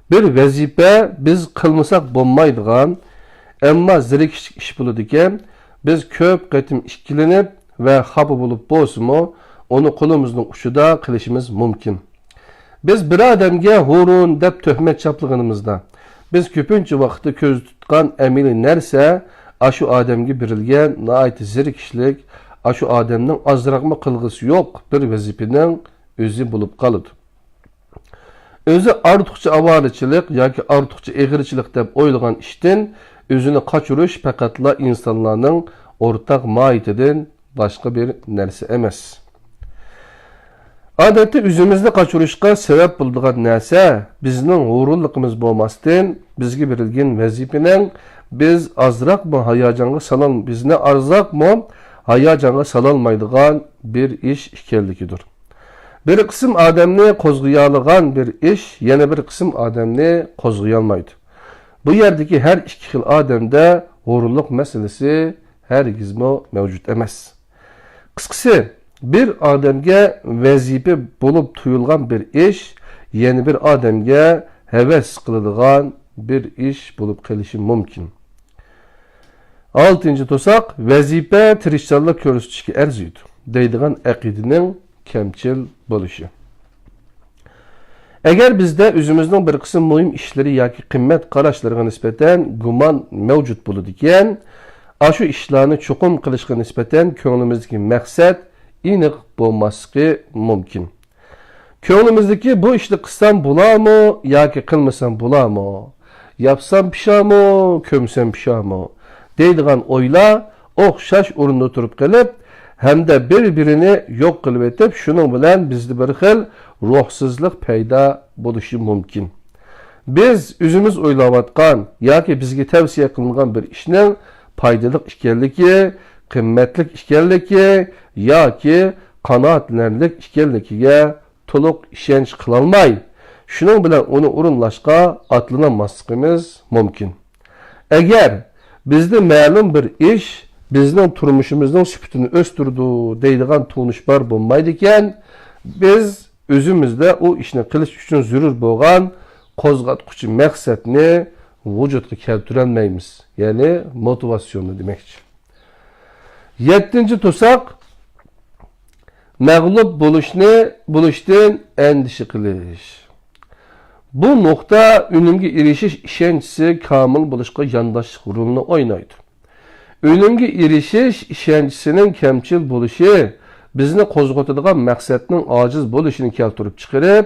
بىر ۋەزىپە بىز قىلمىساق بولمايدىغان، ئەمما زېرىكىشلىك ئىش بولىدىكەن، بىز كۆپ قېتىم ئىككىلىنىپ ۋە خاپا بولۇپ بولسىمۇ، ئۇنى قولىمىزنىڭ ئۇچىدا قىلىشىمىز مۇمكىن. بىز بىر ئادەمگە ھۇرۇن دەپ تۆھمەت چاپلىغىنىمىزدا، بىز كۆپىنچە ۋاقىتتا كۆزدە تۇتقان ئەمەلىي نەرسە ئاشۇ ئادەمگە بېرىلگەن ناھايىتى زېرىكىشلىك، ئاشۇ ئادەمنىڭ ئازراقمۇ قىلغۇسى يوق بىر ۋەزىپىنىڭ ئۆزى بولۇپ قالىدۇ. ئۆزى ئارتۇقچە ئاۋارىچىلىق ياكى ئارتۇقچە ئېغىرچىلىق دەپ ئويلىغان ئىشتىن ئۆزىنى قاچۇرۇش پەقەتلا ئىنسانلارنىڭ ئورتاق ماھىيىتىدىن باشقا بىر نەرسە ئەمەس. ئادەتتە ئۆزىمىزنى قاچۇرۇشقا سەۋەب بولىدىغان نەرسە بىزنىڭ ھۇرۇنلۇقىمىز بولماستىن، بىزگە بېرىلگەن ۋەزىپىنىڭ بىز ئازراقمۇ ھاياجانغا سالال-، بىزنى ئازراقمۇ ھاياجانغا سالالمايدىغان بىر ئىش ئىكەنلىكىدۇر. بىر قىسىم ئادەمنى قوزغىيالىغان بىر ئىش يەنە بىر قىسىم ئادەمنى قوزغىيالمايدۇ. بۇ يەردىكى ھەر ئىككى خىل ئادەمدە ھۇرۇنلۇق مەسىلىسى ھەرگىزمۇ مەۋجۇت ئەمەس. قىسقىسى، بىر ئادەمگە ۋەزىپە بولۇپ تۇيۇلغان بىر ئىش يەنە بىر ئادەمگە ھەۋەس قىلىدىغان بىر ئىش بولۇپ قېلىشى مۇمكىن. ئالتىنچى توساق، ۋەزىپە تىرىشچانلىق كۆرسىتىشكە ئەرزىيدۇ دەيدىغان ئەقىدىنىڭ كەمچىل بولۇشى. ئەگەر بىزدە ئۆزىمىزنىڭ بىر قىسىم مۇھىم ئىشلىرى ياكى قىممەت قاراشلىرىغا نىسبەتەن گۇمان مەۋجۇت بولىدىكەن، ئاشۇ ئىشلارنى چوقۇم قىلىشقا نىسبەتەن كۆڭلىمىزدىكى مەقسەت ئېنىق بولماسلىقى مۇمكىن. كۆڭلىمىزدىكى بۇ ئىشنى قىلسام بولامۇ ياكى قىلمىسام بولامۇ؟ ياپسام پىشامۇ، كۆمسەم پىشامۇ؟ دەيدىغان ئويلار ئوخشاش ئورۇندا تۇرۇپ قېلىپ، ھەمدە بىر-بىرىنى يوق قىلىۋېتىپ، شۇنىڭ بىلەن بىزدە بىر خىل روھسىزلىق پەيدا بولۇشى مۇمكىن. بىز ئۆزىمىز ئويلاۋاتقان ياكى بىزگە تەۋسىيە قىلىنغان بىر ئىشنىڭ پايدىلىق ئىكەنلىكى، قىممەتلىك ئىكەنلىكى ياكى قانائەتلىنەرلىك ئىكەنلىكىگە تولۇق ئىشەنچ قىلالماي، شۇنىڭ بىلەن ئۇنى ئورۇنلاشقا ئاتلىنالماسلىقىمىز مۇمكىن. ئەگەر بىزدە مەلۇم بىر ئىش بىزنىڭ تۇرمۇشىمىزنىڭ سۈپىتىنى ئۆستۈرىدۇ دەيدىغان تونۇش بار بولمايدىكەن، بىز ئۆزىمىزدە ئۇ ئىشنى قىلىش ئۈچۈن زۆرۈر بولغان قوزغاتقۇچى مەقسەتنى ۋۇجۇدقا كەلتۈرەلمەيمىز، يەنى موتىۋاتسىيوننى دېمەكچى. يەتتىنچى توساق، مەغلۇپ بولۇشنى، بولۇشتىن ئەندىشە قىلىش. بۇ نۇقتا ئۈنۈمگە ئېرىشىش ئىشەنچىسى كامىل بولۇشقا يانداشلىق رولىنى ئوينايدۇ. ئۈنۈمگە ئېرىشىش ئىشەنچىسىنىڭ كەمچىل بولۇشى بىزنى قوزغىتىدىغان مەقسەتنىڭ ئاجىز بولۇشىنى كەلتۈرۈپ چىقىرىپ،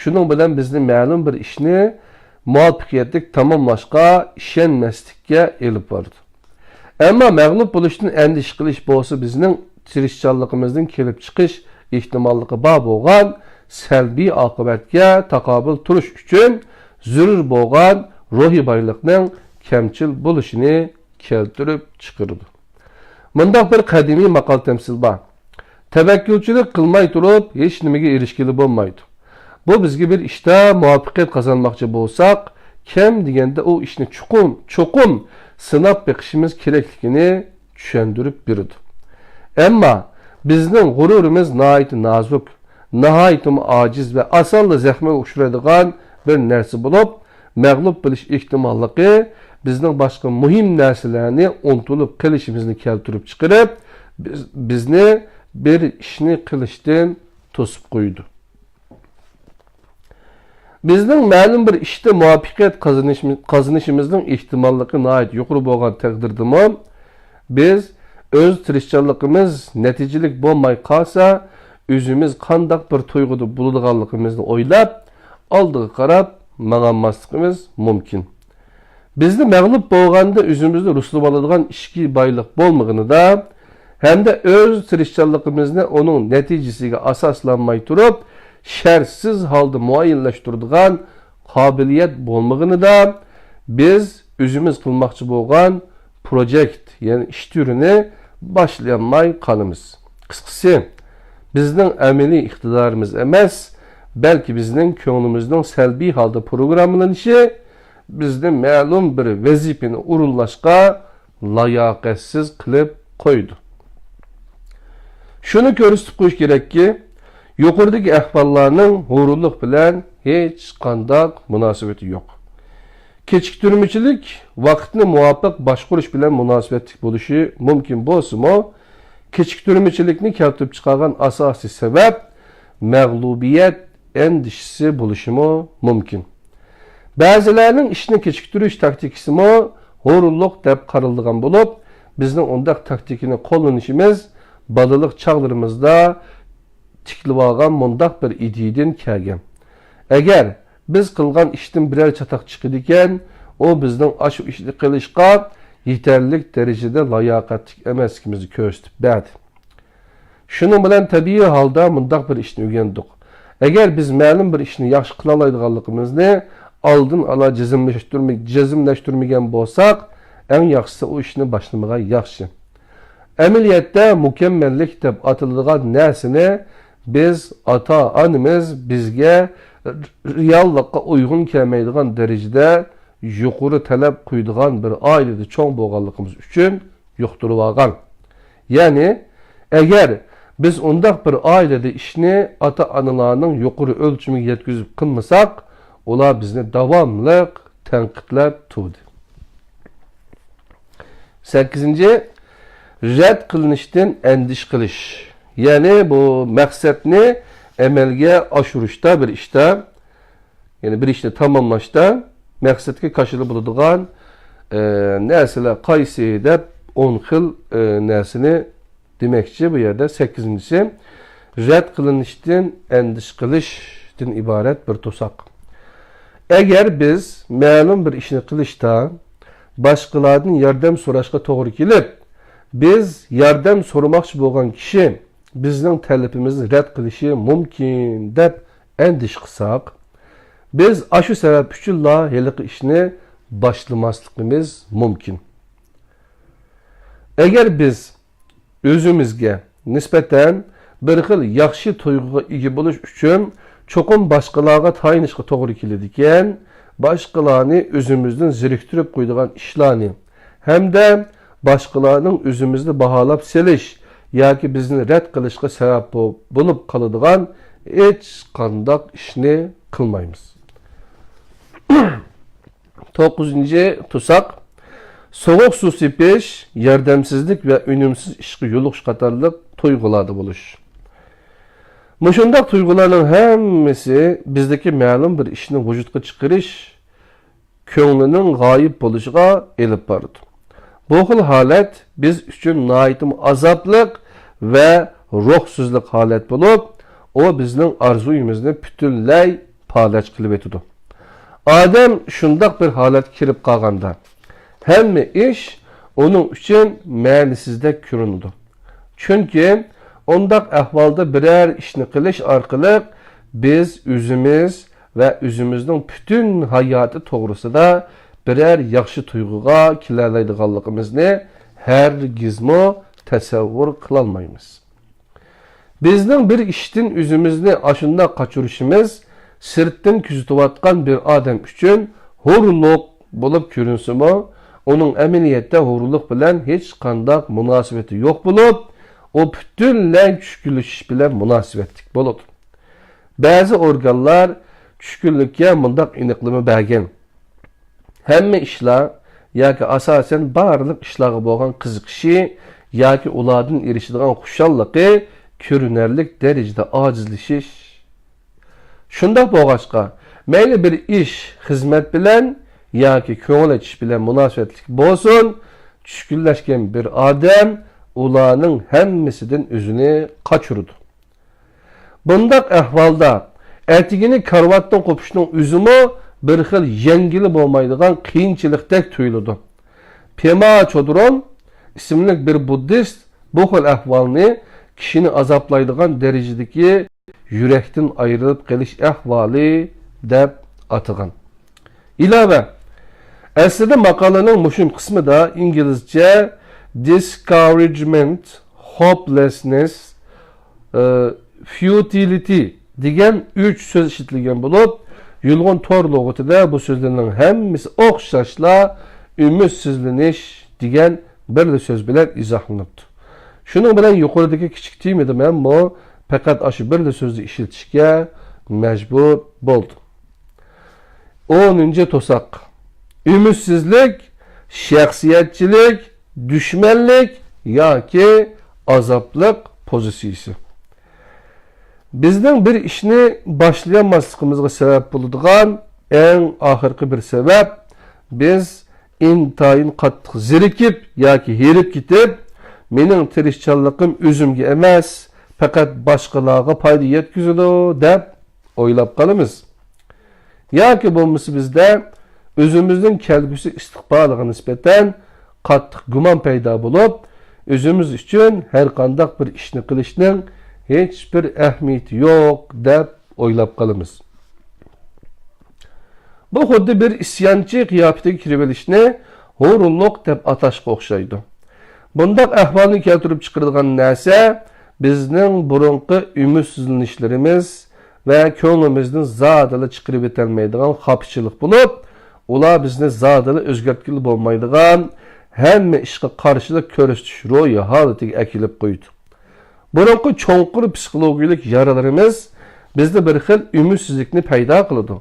شۇنىڭ بىلەن بىزنى مەلۇم بىر ئىشنى مۇۋەپپەقىيەتلىك تاماملاشقا ئىشەنمەسلىككە ئېلىپ بارىدۇ. ئەمما مەغلۇپ بولۇشتىن ئەندىشە قىلىش بولسا بىزنىڭ تىرىشچانلىقىمىزدىن كېلىپ چىقىش ئېھتىماللىقى بار بولغان سەلبىي ئاقىۋەتكە تاقابىل تۇرۇش ئۈچۈن زۆرۈر بولغان روھىي بايلىقنىڭ كەمچىل بولۇشىنى كەلتۈرۈپ چىقىرىدۇ. مۇنداق بىر قەدىمىي ماقال-تەمسىل بار. تەۋەككۈلچىلىك قىلماي تۇرۇپ ھېچنېمىگە ئېرىشكىلى بولمايدۇ. بۇ بىزگە بىر ئىشتا مۇۋەپپەقىيەت قازانماقچى بولساق، كەم دېگەندە ئۇ ئىشنى چوقۇم، چوقۇم سىناپ بېقىشىمىز كېرەكلىكىنى چۈشەندۈرۈپ بېرىدۇ. ئەمما بىزنىڭ غۇرۇرىمىز ناھايىتى نازۇك، ناھايىتىمۇ ئاجىز ۋە ئاسانلا زەخمىگە ئۇچرايدىغان بىر نەرسە بولۇپ، مەغلۇپ بولۇش ئېھتىماللىقى بىزنىڭ باشقا مۇھىم نەرسىلەرنى ئۇنتۇلۇپ قېلىشىمىزنى كەلتۈرۈپ چىقىرىپ، بىز، بىزنى بىر ئىشنى قىلىشتىن توسۇپ قويىدۇ. بىزنىڭ مەلۇم بىر ئىشتا مۇۋەپپەقىيەت قازىنىشىمىز، قازىنىشىمىزنىڭ ئېھتىماللىقى ناھايىتى يۇقىرى بولغان تەقدىردىمۇ، بىز ئۆز تىرىشچانلىقىمىز نەتىجىلىك بولماي قالسا، ئۆزىمىز قانداق بىر تۇيغۇدا بولىدىغانلىقىمىزنى ئويلاپ، ئالدىغا قاراپ ماڭالماسلىقىمىز مۇمكىن. بىزدە مەغلۇپ بولغاندا ئۆزىمىزنى رۇسۋالىدىغان ئىچكى بايلىق بولمىغىنىدا ھەمدە ئۆز تىرىشچانلىقىمىزنى ئۇنىڭ نەتىجىسىگە ئاساسلانماي تۇرۇپ، شەرتسىز ھالدا مۇئەييەنلەشتۈرىدىغان قابىلىيەت بولمىغىنىدا، بىز ئۆزىمىز قىلماقچى بولغان پروجېكت، يەنى ئىش تۈرىنى باشلىيالماي قالىمىز. قىسقىسى، بىزنىڭ ئەمەلىي ئىقتىدارىمىز ئەمەس، بەلكى بىزنىڭ كۆڭلىمىزنىڭ سەلبىي ھالدا پروگراممىلىنىشى بىزنى مەلۇم بىر ۋەزىپىنى ئورۇنلاشقا لاياقەتسىز قىلىپ قويىدۇ. شۇنى كۆرسىتىپ قويۇش كېرەككى، يۇقىرىدىكى ئەھۋاللارنىڭ ھۇرۇنلۇق بىلەن ھېچقانداق مۇناسىۋىتى يوق. كېچىكتۈرمىچىلىك ۋاقىتنى مۇۋاپىق باشقۇرۇش بىلەن مۇناسىۋەتلىك بولۇشى مۇمكىن بولسىمۇ، كېچىكتۈرمىچىلىكنى كەلتۈرۈپ چىقارغان ئاساسىي سەۋەب مەغلۇبىيەت ئەندىشىسى بولۇشىمۇ مۇمكىن. بەزىلەرنىڭ ئىشنى كېچىكتۈرۈش تاكتىكىسىمۇ ھۇرۇنلۇق دەپ قارىلىدىغان بولۇپ، بىزنىڭ ئۇنداق تاكتىكىنى قوللىنىشىمىز بالىلىق چاغلىرىمىزدا تىكلىۋالغان مۇنداق بىر ئىدىيىدىن كەلگەن. ئەگەر بىز قىلغان ئىشتىن بىرەر چاتاق چىقىدىكەن، ئۇ بىزنىڭ ئاشۇ ئىشنى قىلىشقا يېتەرلىك دەرىجىدە لاياقەتلىك ئەمەسلىكىمىزنى كۆرسىتىپ بەردى. شۇنىڭ بىلەن تەبىئىي ھالدا مۇنداق بىر ئىشنى ئۆگەندۇق. ئەگەر بىز مەلۇم بىر ئىشنى ياخشى قىلالايدىغانلىقىمىزنى ئالدىن ئالا جەزملەشتۈرمە-، جەزملەشتۈرمىگەن بولساق، ئەڭ ياخشىسى ئۇ ئىشنى باشلىمىغان ياخشى. ئەمەلىيەتتە مۇكەممەللىك دەپ ئاتىلىدىغان نەرسىنى بىز، ئاتا-ئانىمىز بىزگە رېئاللىققا ئۇيغۇن كەلمەيدىغان دەرىجىدە يۇقىرى تەلەپ قويىدىغان بىر ئائىلىدە چوڭ بولغانلىقىمىز ئۈچۈن يۇقتۇرۇۋالغان. يەنى، ئەگەر بىز ئۇنداق بىر ئائىلىدە ئىشنى ئاتا-ئانىلارنىڭ يۇقىرى ئۆلچىمىگە يەتكۈزۈپ قىلمىساق، ئۇلار بىزنى داۋاملىق تەنقىدلەپ تۇردى. سەككىزىنچى، رەت قىلىنىشتىن ئەندىشە قىلىش. يەنى بۇ مەقسەتنى ئەمەلگە ئاشۇرۇشتا، بىر ئىشتا، يەنى بىر ئىشنى تاماملاشتا مەقسەتكە كاشىلا بولىدىغان، ئە، نەرسىلەر قايسى دەپ ئون خىل، ئە، نەرسىنى دېمەكچى بۇ يەردە. سەككىزىنچىسى، رەت قىلىنىشتىن ئەندىشە قىلىشتىن ئىبارەت بىر توساق. ئەگەر بىز مەلۇم بىر ئىشنى قىلىشتا باشقىلاردىن ياردەم سوراشقا توغرا كېلىپ، بىز ياردەم سورىماقچى بولغان كىشى بىزنىڭ تەلىپىمىزنى رەت قىلىشى مۇمكىن دەپ ئەندىشە قىلساق، بىز ئاشۇ سەۋەب ئۈچۈنلا ھېلىقى ئىشنى باشلىماسلىقىمىز مۇمكىن. ئەگەر بىز ئۆزىمىزگە نىسبەتەن بىر خىل ياخشى تۇيغۇغا ئىگە بولۇش ئۈچۈن چوقۇم باشقىلارغا تايىنىشقا توغرا كېلىدىكەن، باشقىلارنى ئۆزىمىزدىن زېرىكتۈرۈپ قويىدىغان ئىشلارنى ھەمدە باشقىلارنىڭ ئۆزىمىزنى باھالاپ سېلىش ياكى بىزنى رەت قىلىشقا سەۋەب بو-، بولۇپ قالىدىغان ھېچقانداق ئىشنى قىلمايمىز. توققۇزىنچى توساق، سوغۇق سۇ سېپىش، ياردەمسىزلىك ۋە ئۈنۈمسىز ئىشقا يولۇقۇش قاتارلىق تۇيغۇلاردا بولۇش. مۇشۇنداق تۇيغۇلارنىڭ ھەممىسى بىزدىكى مەلۇم بىر ئىشنى ۋۇجۇدقا چىقىرىش كۆڭلىنىڭ غايىب بولۇشىغا ئېلىپ بارىدۇ. بۇ خىل ھالەت بىز ئۈچۈن ناھايىتىمۇ ئازابلىق ۋە روھسىزلىق ھالەت بولۇپ، ئۇ بىزنىڭ ئارزۇيىمىزنى پۈتۈنلەي پالەچ قىلىۋېتىدۇ. ئادەم شۇنداق بىر ھالەتكە كىرىپ قالغاندا، ھەممە ئىش ئۇنىڭ ئۈچۈن مەنىسىزدەك كۆرۈنىدۇ. چۈنكى ئۇنداق ئەھۋالدا بىرەر ئىشنى قىلىش ئارقىلىق بىز ئۆزىمىز ۋە ئۆزىمىزنىڭ پۈتۈن ھاياتى توغرىسىدا بىرەر ياخشى تۇيغۇغا كېلەلەيدىغانلىقىمىزنى ھەرگىزمۇ تەسەۋۋۇر قىلالمايمىز. بىزنىڭ بىر ئىشتىن ئۆزىمىزنى ئاشۇنداق قاچۇرۇشىمىز سىرتتىن كۆزىتىۋاتقان بىر ئادەم ئۈچۈن ھۇرۇنلۇق بولۇپ كۆرۈنسىمۇ، ئۇنىڭ ئەمەلىيەتتە ھۇرۇنلۇق بىلەن ھېچقانداق مۇناسىۋىتى يوق بولۇپ، ئۇ پۈتۈنلەي چۈشكۈنلىشىش بىلەن مۇناسىۋەتلىك بولىدۇ. بەزى ئورگانلار چۈشكۈنلۈككە مۇنداق ئېنىقلىما بەرگەن: ھەممە ئىشلار ياكى ئاساسەن بارلىق ئىشلارغا بولغان قىزىقىشى ياكى ئۇلاردىن ئېرىشىدىغان خۇشاللىقى كۆرۈنەرلىك دەرىجىدە ئاجىزلىشىش. شۇنداق بولغاچقا، مەيلى بىر ئىش، خىزمەت بىلەن ياكى كۆڭۈل ئېچىش بىلەن مۇناسىۋەتلىك بولسۇن، چۈشكۈنلەشكەن بىر ئادەم ئۇلارنىڭ ھەممىسىدىن ئۆزىنى قاچۇرىدۇ. بۇنداق ئەھۋالدا ئەتىگىنى كارىۋاتتىن قوپۇشنىڭ ئۆزىمۇ بىر خىل يەڭگىلى بولمايدىغان قىيىنچىلىقتەك تۇيۇلىدۇ. پېما چودرون ئىسىملىك بىر بۇددىست بۇ خىل ئەھۋالنى كىشىنى ئازابلايدىغان دەرىجىدىكى يۈرەكتىن ئايرىلىپ قېلىش ئەھۋالى دەپ ئاتىغان. ئىلاۋە، ئەسلىدە ماقالىنىڭ مۇشۇ قىسمىدا ئىنگلىزچە discouragement، hopelessness، ئى، futility دېگەن ئۈچ سۆز ئىشلىتىلگەن بولۇپ، يۇلغۇن تور لۇغىتىدە بۇ سۆزلەرنىڭ ھەممىسى ئوخشاشلا ئۈمىدسىزلىنىش دېگەن بىرلا سۆز بىلەن ئىزاھلىنىپتۇ. شۇنىڭ بىلەن يۇقىرىدىكى كىچىك تېمىدا مەنمۇ پەقەت ئاشۇ بىرلا سۆزنى ئىشلىتىشكە مەجبۇر بولدۇم. ئونىنچى توساق. ئۈمىدسىزلىك، شەخسىيەتچىلىك، دۈشمەنلىك ياكى ئازابلىق پوزىتسىيىسى. بىزنىڭ بىر ئىشنى باشلىيالماسلىقىمىزغا سەۋەب بولىدىغان ئەڭ ئاخىرقى بىر سەۋەب، بىز ئىنتايىن قاتتىق زېرىكىپ ياكى ھېرىپ كېتىپ، مېنىڭ تىرىشچانلىقىم ئۆزۈمگە ئەمەس، پەقەت باشقىلارغا پايدا يەتكۈزىدۇ، دەپ ئويلاپ قالىمىز. ياكى بولمىسا بىزدە ئۆزىمىزنىڭ كەلگۈسى ئىستىقبالىغا نىسبەتەن قاتتىق گۇمان پەيدا بولۇپ، ئۆزىمىز ئۈچۈن ھەرقانداق بىر ئىشنى قىلىشنىڭ ھېچبىر ئەھمىيىتى يوق، دەپ ئويلاپ قالىمىز. بۇ خۇددى بىر ئىسيانچى قىياپىتىگە كىرىۋېلىشنى ھۇرۇنلۇق دەپ ئاتاشقا ئوخشايدۇ. بۇنداق ئەھۋالنى كەلتۈرۈپ چىقىرىدىغان نەرسە بىزنىڭ بۇرۇنقى ئۈمىدسىزلىنىشلىرىمىز ۋە كۆڭلىمىزدىن زادىلا چىقىرىۋېتەلمەيدىغان خاپىچىلىق بولۇپ، ئۇلار بىزنى زادىلا ئۆزگەرتكىلى بولمايدىغان، ھەممە ئىشقا قارشىلىق كۆرسىتىش روھى ھالىتىگە ئەكېلىپ قويىدۇ. بۇرۇنقى چوڭقۇر پسىخولوگىيەلىك يارىلىرىمىز بىزدە بىر خىل ئۈمىدسىزلىكنى پەيدا قىلىدۇ.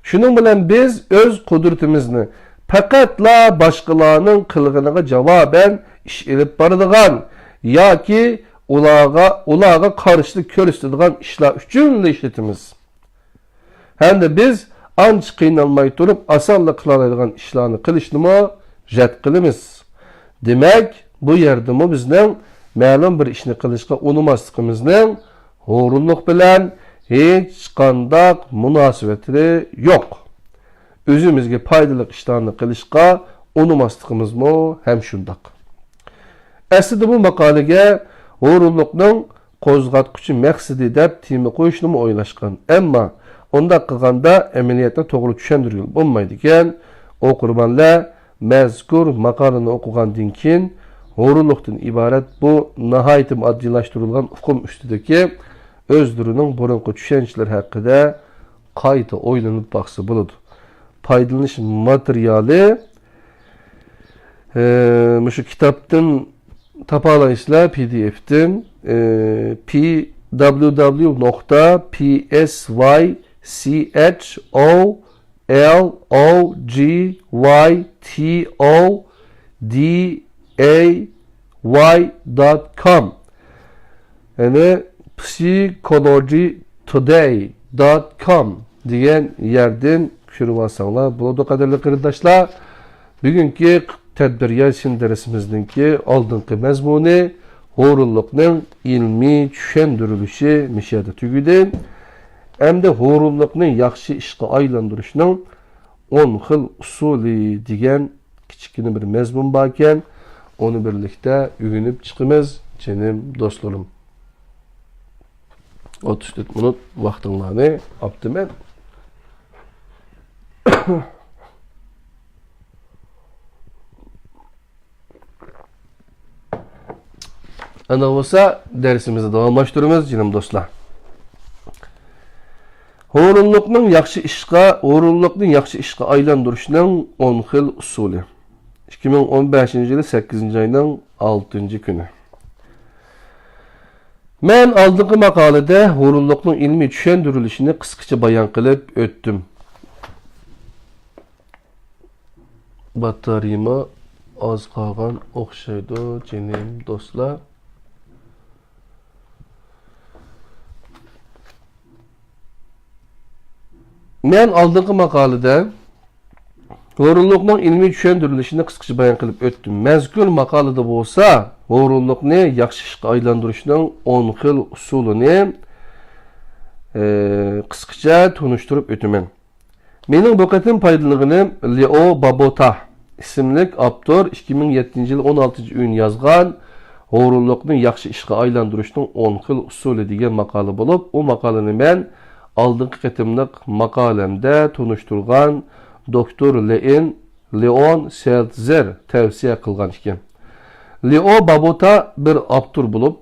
شۇنىڭ بىلەن بىز ئۆز قۇدرىتىمىزنى پەقەتلا باشقىلارنىڭ قىلغىنىغا جاۋابەن ئىش ئېلىپ بارىدىغان ياكى ئۇلارغا، ئۇلارغا قارشىلىق كۆرسىتىدىغان ئىشلار ئۈچۈنلا ئىشلىتىمىز. ھەمدە بىز ئانچە قىينالماي تۇرۇپ، ئاسانلا قىلالايدىغان ئىشلارنى قىلىشنىمۇ رەت قىلىمىز. دېمەك، بۇ يەردىمۇ بىزنىڭ مەلۇم بىر ئىشنى قىلىشقا ئۇنىماسلىقىمىزنىڭ ھۇرۇنلۇق بىلەن ھېچقانداق مۇناسىۋىتى يوق. ئۆزىمىزگە پايدىلىق ئىشلارنى قىلىشقا ئۇنىماسلىقىمىزمۇ ھەم شۇنداق. ئەسلىدە بۇ ماقالىگە ھۇرۇنلۇقنىڭ قوزغاتقۇچى مەقسىتى دەپ تېما قويۇشنىمۇ ئويلاشقان. ئەمما ئۇنداق قىلغاندا ئەمەلىيەتنى توغرا چۈشەندۈرگىلى بولمايدىكەن. ئوقۇرمەنلەر مەزكۇر ماقالىنى ئوقۇغاندىن كېيىن ھۇرۇنلۇقتىن ئىبارەت بۇ ناھايىتى ئاددىيلاشتۇرۇلغان ئۇقۇم ئۈستىدىكى ئۆزلىرىنىڭ بۇرۇنقى چۈشەنچىلىرى ھەققىدە قايتا ئويلىنىپ باقسا بولىدۇ. پايدىلىنىش ماتېرىيالى، ئى، مۇشۇ كىتابتىن تاپالايسىلەر، پى دى ئېفتىن، ئى، پى دابليۇ دابليۇ نۇقتا پى ئېس ۋاي سى ئېچ ئو ئېل ئو جى ۋاي تى ئو دى ئەي ۋاي دات كوم، يەنى پسىخولوجى تۇدەي دات كوم دېگەن يەردىن چۈشۈرۈۋالساڭلار بولىدۇ، قەدىرلىك قېرىنداشلار. بۈگۈنكى تەدبىر ياسىن دەرسىمىزنىڭكى ئالدىنقى مەزمۇنى ھۇرۇنلۇقنىڭ ئىلمىي چۈشەندۈرۈلۈشى مۇشۇ يەردە تۈگىدى. ئەمدى ھۇرۇنلۇقنى ياخشى ئىشقا ئايلاندۇرۇشنىڭ ئون خىل ئۇسۇلى دېگەن كىچىككىنە بىر مەزمۇن باركەن، ئۇنى بىرلىكتە ئۆگىنىپ چىقىمىز، جېنىم دوستلىرىم. ئوتتۇز تۆت مىنۇت ۋاقتىڭلارنى ئاپتىمەن. ئانداق بولسا، دەرسىمىزنى داۋاملاشتۇرىمىز، جېنىم دوستلار. ھۇرۇنلۇقنىڭ ياخشى ئىشقا، ھۇرۇنلۇقنى ياخشى ئىشقا ئايلاندۇرۇشنىڭ ئون خىل ئۇسۇلى. ئىككى مىڭ ئون بەشىنچى يىلى سەككىزىنچى ئاينىڭ ئالتىنچى كۈنى. مەن ئالدىنقى ماقالىدە ھۇرۇنلۇقنىڭ ئىلمىي چۈشەندۈرۈلۈشىنى قىسقىچە بايان قىلىپ ئۆتتۈم. باتارېيىم ئاز قالغان ئوخشايدۇ، جېنىم دوستلار. مەن ئالدىنقى ماقالىدە ھۇرۇنلۇقنىڭ ئىلمىي چۈشەندۈرۈلۈشىنى قىسقىچە بايان قىلىپ ئۆتتۈم. مەزكۇر ماقالىدە بولسا ھۇرۇنلۇقنى ياخشى ئىشقا ئايلاندۇرۇشنىڭ ئون خىل ئۇسۇلىنى، ئى، قىسقىچە تونۇشتۇرۇپ ئۆتىمەن. مېنىڭ بۇ قېتىم پايدىلانغىنىم لېئو بابوتا ئىسىملىك ئاپتور ئىككى مىڭ يەتتىنچى يىل ئون ئالتىنچى ئىيۇن يازغان ھۇرۇنلۇقنى ياخشى ئىشقا ئايلاندۇرۇشنىڭ ئون خىل ئۇسۇلى دېگەن ماقالە بولۇپ، ئۇ ماقالىنى مەن ئالدىنقى قېتىملىق ماقالەمدە تونۇشتۇرغان دوكتور لېئىن، لېئون سېلتزېر تەۋسىيە قىلغان ئىكەن. لېئو بابوتا بىر ئاپتور بولۇپ،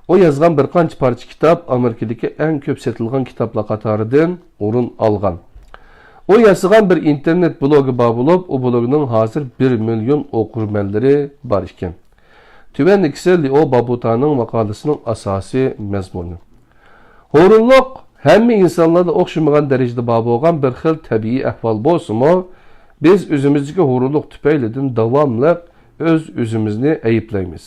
ئۇ يازغان بىر قانچە پارچە كىتاب ئامېرىكىدىكى ئەڭ كۆپ سېتىلغان كىتابلار قاتارىدىن ئورۇن ئالغان. ئۇ ياسىغان بىر ئىنتېرنېت بلوگى بار بولۇپ، ئۇ بلوگنىڭ ھازىر بىر مىليون ئوقۇرمەنلىرى بار ئىكەن. تۆۋەندىكىسى لېئو بابوتانىڭ ماقالىسىنىڭ ئاساسىي مەزمۇنى. ھۇرۇنلۇق ھەممە ئىنسانلاردا ئوخشىمىغان دەرىجىدە بار بولغان بىر خىل تەبىئىي ئەھۋال بولسىمۇ، بىز ئۆزىمىزدىكى ھۇرۇنلۇق تۈپەيلىدىن داۋاملىق ئۆز-ئۆزىمىزنى ئەيىبلەيمىز.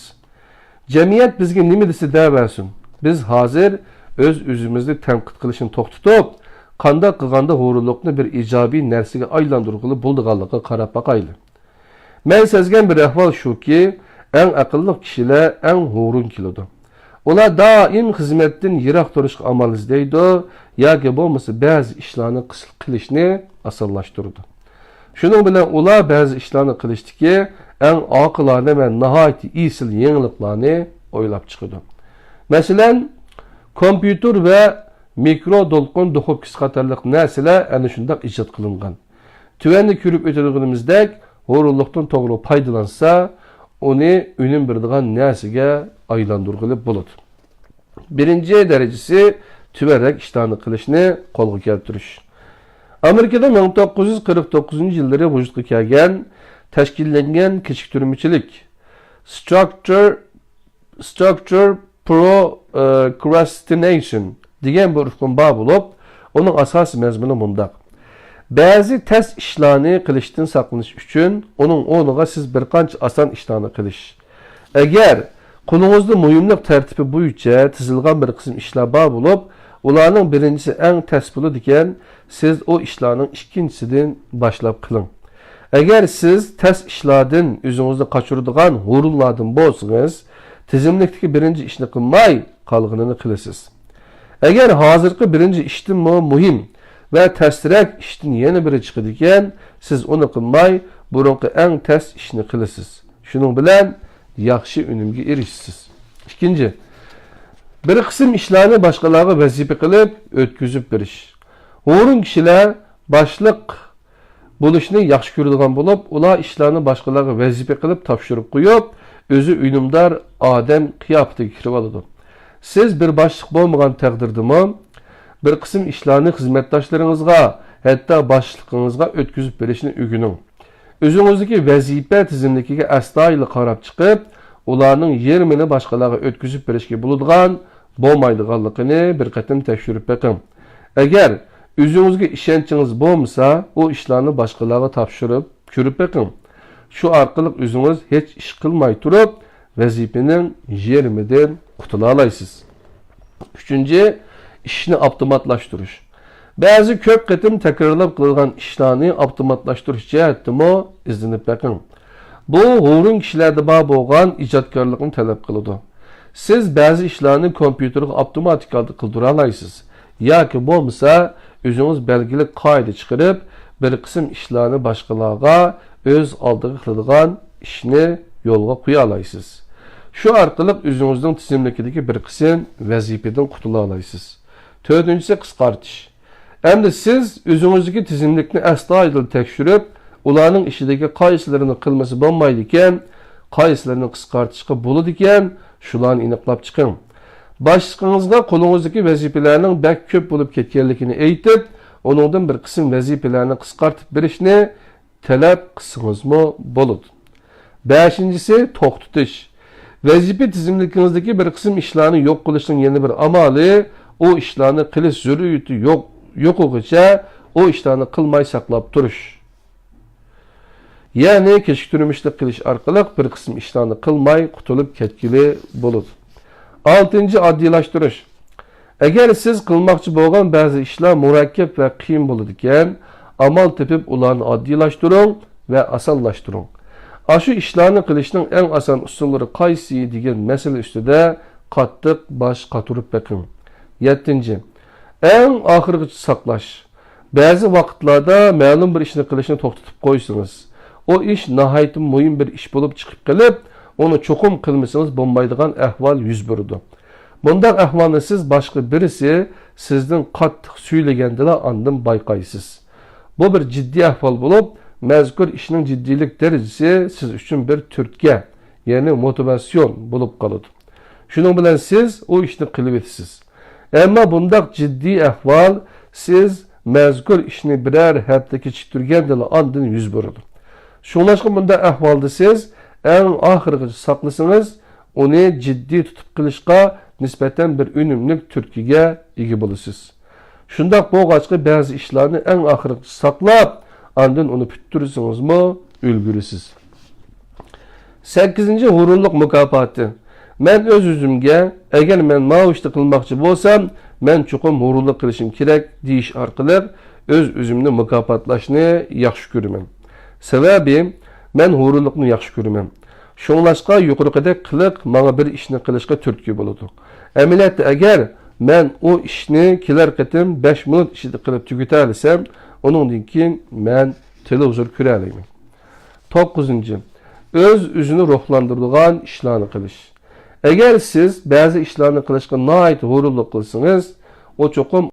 جەمئىيەت بىزگە نېمە دېسە دەۋەرسۇن، بىز ھازىر ئۆز-ئۆزىمىزنى تەنقىد قىلىشنى توختىتىپ، قانداق قىلغاندا ھۇرۇنلۇقنى بىر ئىجابىي نەرسىگە ئايلاندۇرغىلى بولىدىغانلىقىغا قاراپ باقايلى. مەن سەزگەن بىر ئەھۋال شۇكى، ئەڭ ئەقىللىق كىشىلەر ئەڭ ھۇرۇن كېلىدۇ. ئۇلار دائىم خىزمەتتىن يىراق تۇرۇشقا ئامال ئىزدەيدۇ ياكى بولمىسا بەزى ئىشلارنى قىس-، قىلىشنى ئاسانلاشتۇرىدۇ. شۇنىڭ بىلەن ئۇلار بەزى ئىشلارنى قىلىشتىكى ئەڭ ئاقىلانە ۋە ناھايىتى ئېسىل يېڭىلىقلارنى ئويلاپ چىقىدۇ. مەسىلەن، كومپيۇتېر ۋە مىكرو دولقۇن دۇخوپكىسى قاتارلىق نەرسىلەر ئەنە شۇنداق ئىجاد قىلىنغان. تۆۋەندە كۆرۈپ ئۆتىدىغىنىمىزدەك، ھۇرۇنلۇقتىن توغرا پايدىلانسا، ئۇنى ئۈنۈم بېرىدىغان نەرسىگە ئايلاندۇرغىلى بولىدۇ. بىرىنچى دەرىجىسى تۆۋەنرەك ئىشلارنى قىلىشنى قولغا كەلتۈرۈش. ئامېرىكىدا مىڭ توققۇز يۈز قىرىق توققۇزىنچى يىللىرى ۋۇجۇدقا كەلگەن تەشكىللەنگەن كېچىكتۈرمىچىلىك، structure، structure procrastination دېگەن بىر ئۇقۇم بار بولۇپ، ئۇنىڭ ئاساسىي مەزمۇنى مۇنداق. بەزى تەس ئىشلارنى قىلىشتىن ساقلىنىش ئۈچۈن ئۇنىڭ ئورنىغا سىز بىر قانچە ئاسان ئىشلارنى قىلىش. ئەگەر قولىڭىزدا مۇھىملىق تەرتىپى بويىچە تىزىلغان بىر قىسىم ئىشلار بار بولۇپ، ئۇلارنىڭ بىرىنچىسى ئەڭ تەس بولىدىكەن، سىز ئۇ ئىشلارنىڭ ئىككىنچىسىدىن باشلاپ قىلىڭ. ئەگەر سىز تەس ئىشلاردىن ئۆزىڭىزنى قاچۇرىدىغان ھۇرۇنلاردىن بولسىڭىز، تىزىملىكتىكى بىرىنچى ئىشنى قىلماي، قالغىنىنى قىلىسىز. ئەگەر ھازىرقى بىرىنچى ئىشتىنمۇ مۇھىم ۋە تەسرەك ئىشتىن يەنە بىرى چىقىدىكەن، سىز ئۇنى قىلماي، بۇرۇنقى ئەڭ تەس ئىشنى قىلىسىز. شۇنىڭ بىلەن ياخشى ئۈنۈمگە ئېرىشىسىز. ئىككىنچى، بىر قىسىم ئىشلارنى باشقىلارغا ۋەزىپە قىلىپ ئۆتكۈزۈپ بېرىش. ھۇرۇن كىشىلەر باشلىق بولۇشنى ياخشى كۆرىدىغان بولۇپ، ئۇلار ئىشلارنى باشقىلارغا ۋەزىپە قىلىپ تاپشۇرۇپ قويۇپ، ئۆزى ئۈنۈمدار ئادەم قىياپىتىگە كىرىۋالىدۇ. سىز بىر باشلىق بولمىغان تەقدىردىمۇ، بىر قىسىم ئىشلارنى خىزمەتداشلىرىڭىزغا، ھەتتا باشلىقىڭىزغا ئۆتكۈزۈپ بېرىشنى ئۆگىنىڭ. ئۆزىڭىزدىكى ۋەزىپە تىزىملىكىگە ئەستايىدىل قاراپ چىقىپ، ئۇلارنىڭ يېرىمىنى باشقىلارغا ئۆتكۈزۈپ بېرىشكە بولىدىغان، بولمايدىغانلىقىنى بىر قېتىم تەكشۈرۈپ بېقىڭ. ئەگەر ئۆزىڭىزگە ئىشەنچىڭىز بولمىسا، ئۇ ئىشلارنى باشقىلارغا تاپشۇرۇپ كۆرۈپ بېقىڭ. شۇ ئارقىلىق ئۆزىڭىز ھېچ ئىش قىلماي تۇرۇپ، ۋەزىپىنىڭ يېرىمىدىن قۇتۇلالايسىز. ئۈچىنچى، ئىشنى ئاپتوماتلاشتۇرۇش. بەزى كۆپ قېتىم تەكرارلاپ قىلىدىغان ئىشلارنى ئاپتوماتلاشتۇرۇش جەھەتتىمۇ ئىزدىنىپ بېقىڭ. بۇ ھۇرۇن كىشىلەردە بار بولغان ئىجادكارلىقنى تەلەپ قىلىدۇ. سىز بەزى ئىشلارنى كومپيۇتېرغا ئاپتوماتىك ھالدا قىلدۇرالايسىز. ياكى بولمىسا، ئۆزىڭىز بەلگىلىك قائىدە چىقىرىپ، بىر قىسىم ئىشلارنى باشقىلارغا ئۆز ئالدىغا قىلىدىغان ئىشنى يولغا قويالايسىز. شۇ ئارقىلىق ئۆزىڭىزنىڭ تىزىملىكىدىكى بىر قىسىم ۋەزىپىدىن قۇتۇلالايسىز. تۆتىنچىسى، قىسقارتىش. ئەمدى سىز ئۆزىڭىزدىكى تىزىملىكنى ئەستايىدىل تەكشۈرۈپ، ئۇلارنىڭ ئىچىدىكى قايسىلىرىنى قىلمىسا بولمايدىكەن، قايسىلىرىنى قىسقارتىشقا بولىدىكەن، شۇلارنى ئېنىقلاپ چىقىڭ. باشلىقىڭىزغا قولىڭىزدىكى ۋەزىپىلەرنىڭ بەك كۆپ بولۇپ كەتكەنلىكىنى ئېيتىپ، ئۇنىڭدىن بىر قىسىم ۋەزىپىلەرنى قىسقارتىپ بېرىشنى تەلەپ قىلسىڭىزمۇ بولىدۇ. بەشىنچىسى، توختىتىش. ۋەزىپە تىزىملىكىڭىزدىكى بىر قىسىم ئىشلارنى يوق قىلىشنىڭ يەنە بىر ئامالى، ئۇ ئىشلارنى قىلىش زۆرۈرىيىتى يوق، يوقىغىچە ئۇ ئىشلارنى قىلماي ساقلاپ تۇرۇش. يەنى كېچىكتۈرمىشلىك قىلىش ئارقىلىق بىر قىسىم ئىشلارنى قىلماي قۇتۇلۇپ كەتكىلى بولىدۇ. ئالتىنچى، ئاددىيلاشتۇرۇش. ئەگەر سىز قىلماقچى بولغان بەزى ئىشلار مۇرەككەپ ۋە قىيىن بولىدىكەن، ئامال تېپىپ ئۇلارنى ئاددىيلاشتۇرۇڭ ۋە ئاسانلاشتۇرۇڭ. ئاشۇ ئىشلارنى قىلىشنىڭ ئەڭ ئاسان ئۇسۇللىرى قايسى دېگەن مەسىلە ئۈستىدە قاتتىق باش قاتۇرۇپ بېقىڭ. يەتتىنچى، ئەڭ ئاخىرغىچە ساقلاش. بەزى ۋاقىتلاردا مەلۇم بىر ئىشنى قىلىشنى توختىتىپ قويسىڭىز، ئۇ ئىش ناھايىتى مۇھىم بىر ئىش بولۇپ چىقىپ قېلىپ، ئۇنى چوقۇم قىلمىسىڭىز بولمايدىغان ئەھۋال يۈز بېرىدۇ. بۇنداق ئەھۋالنى سىز باشقا بىرسى سىزدىن قاتتىق سۈيلىگەندىلا ئاندىن بايقايسىز. بۇ بىر جىددىي ئەھۋال بولۇپ، مەزكۇر ئىشنىڭ جىددىيلىك دەرىجىسى سىز ئۈچۈن بىر تۈرتكە، يەنى موتىۋاتسىيون بولۇپ قالىدۇ. شۇنىڭ بىلەن سىز ئۇ ئىشنى قىلىۋېتىسىز. ئەمما بۇنداق جىددىي ئەھۋال سىز مەزكۇر ئىشنى بىرەر ھەپتە كېچىكتۈرگەندىلا ئاندىن يۈز بېرىدۇ. شۇڭلاشقا بۇنداق ئەھۋالدا سىز ئەڭ ئاخىرغىچە ساقلىسىڭىز، ئۇنى جىددىي تۇتۇپ قېلىشقا نىسبەتەن بىر ئۈنۈملۈك تۈرتكىگە ئىگە بولىسىز. شۇنداق بولغاچقا بەزى ئىشلارنى ئەڭ ئاخىرغىچە ساقلاپ، ئاندىن ئۇنى پۈتتۈرسىڭىزمۇ ئۈلگۈرىسىز. سەككىزىنچى، غۇرۇرلۇق مۇكاپاتى. مەن ئۆز-ئۆزۈمگە، ئەگەر مەن ماۋۇ ئىشنى قىلماقچى بولسام، مەن چوقۇم غۇرۇرلۇق قىلىشىم كېرەك، دېيىش ئارقىلىق ئۆز-ئۆزۈمنى مۇكاپاتلاشنى ياخشى كۆرىمەن. سەۋەبى، مەن غۇرۇرلۇقنى ياخشى كۆرىمەن. شۇڭلاشقا يۇقىرىقىدەك قىلىق ماڭا بىر ئىشنى قىلىشقا تۈرتكە بولىدۇ. ئەمەلىيەتتە، ئەگەر مەن ئۇ ئىشنى كېلەر قېتىم بەش مىنۇت ئىچىدە قىلىپ تۈگىتەلىسەم، ئۇنىڭدىن كېيىن مەن تېلېۋىزور كۆرەلەيمەن. توققۇزىنچى، ئۆز-ئۆزىنى روھلاندۇرىدىغان ئىشلارنى قىلىش. ئەگەر سىز بەزى ئىشلارنى قىلىشقا ناھايىتى غۇرۇرلۇق قىلسىڭىز، ئۇ چوقۇم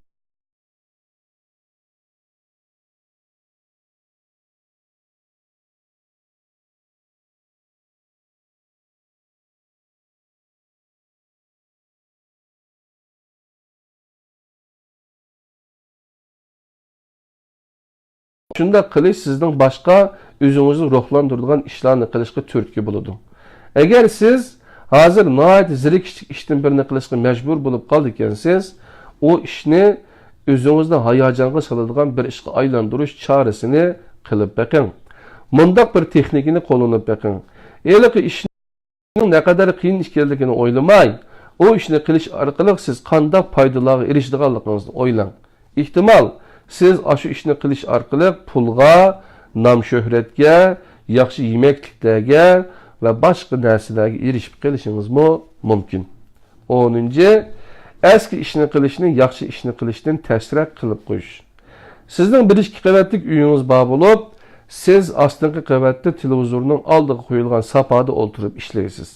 شۇنداق قىلىش سىزنىڭ باشقا ئۆزىڭىزنى روھلاندۇرىدىغان ئىشلارنى قىلىشقا تۈرتكە بولىدۇ. ئەگەر سىز ھازىر ناھايىتى زېرىكىشلىك ئىشتىن بىرنى قىلىشقا مەجبۇر بولۇپ قالىدىكەنسىز، ئۇ ئىشنى ئۆزىڭىزنى ھاياجانغا سالىدىغان بىر ئىشقا ئايلاندۇرۇش چارىسىنى قىلىپ بېقىڭ. مۇنداق بىر تېخنىكىنى قوللىنىپ بېقىڭ. ھېلىقى ئىشنىڭ نەقەدەر قىيىن ئىكەنلىكىنى ئويلىماي، ئۇ ئىشنى قىلىش ئارقىلىق سىز قانداق پايدىلارغا ئېرىشىدىغانلىقىڭىزنى ئويلاڭ. ئېھتىمال، سىز ئاشۇ ئىشنى قىلىش ئارقىلىق پۇلغا، نام-شۆھرەتكە، ياخشى يېمەكلىكلەرگە ۋە باشقا نەرسىلەرگە ئېرىشىپ قېلىشىڭىزمۇ مۇمكىن. ئونىنچى، ئەسكى ئىشنى قىلىشنى ياخشى ئىشنى قىلىشتىن تەسرەك قىلىپ قويۇش. سىزنىڭ بىر ئىككى قەۋەتلىك ئۆيىڭىز بار بولۇپ، سىز ئاستىنقى قەۋەتتە تېلېۋىزورنىڭ ئالدىغا قويۇلغان ساپادا ئولتۇرۇپ ئىشلەيسىز.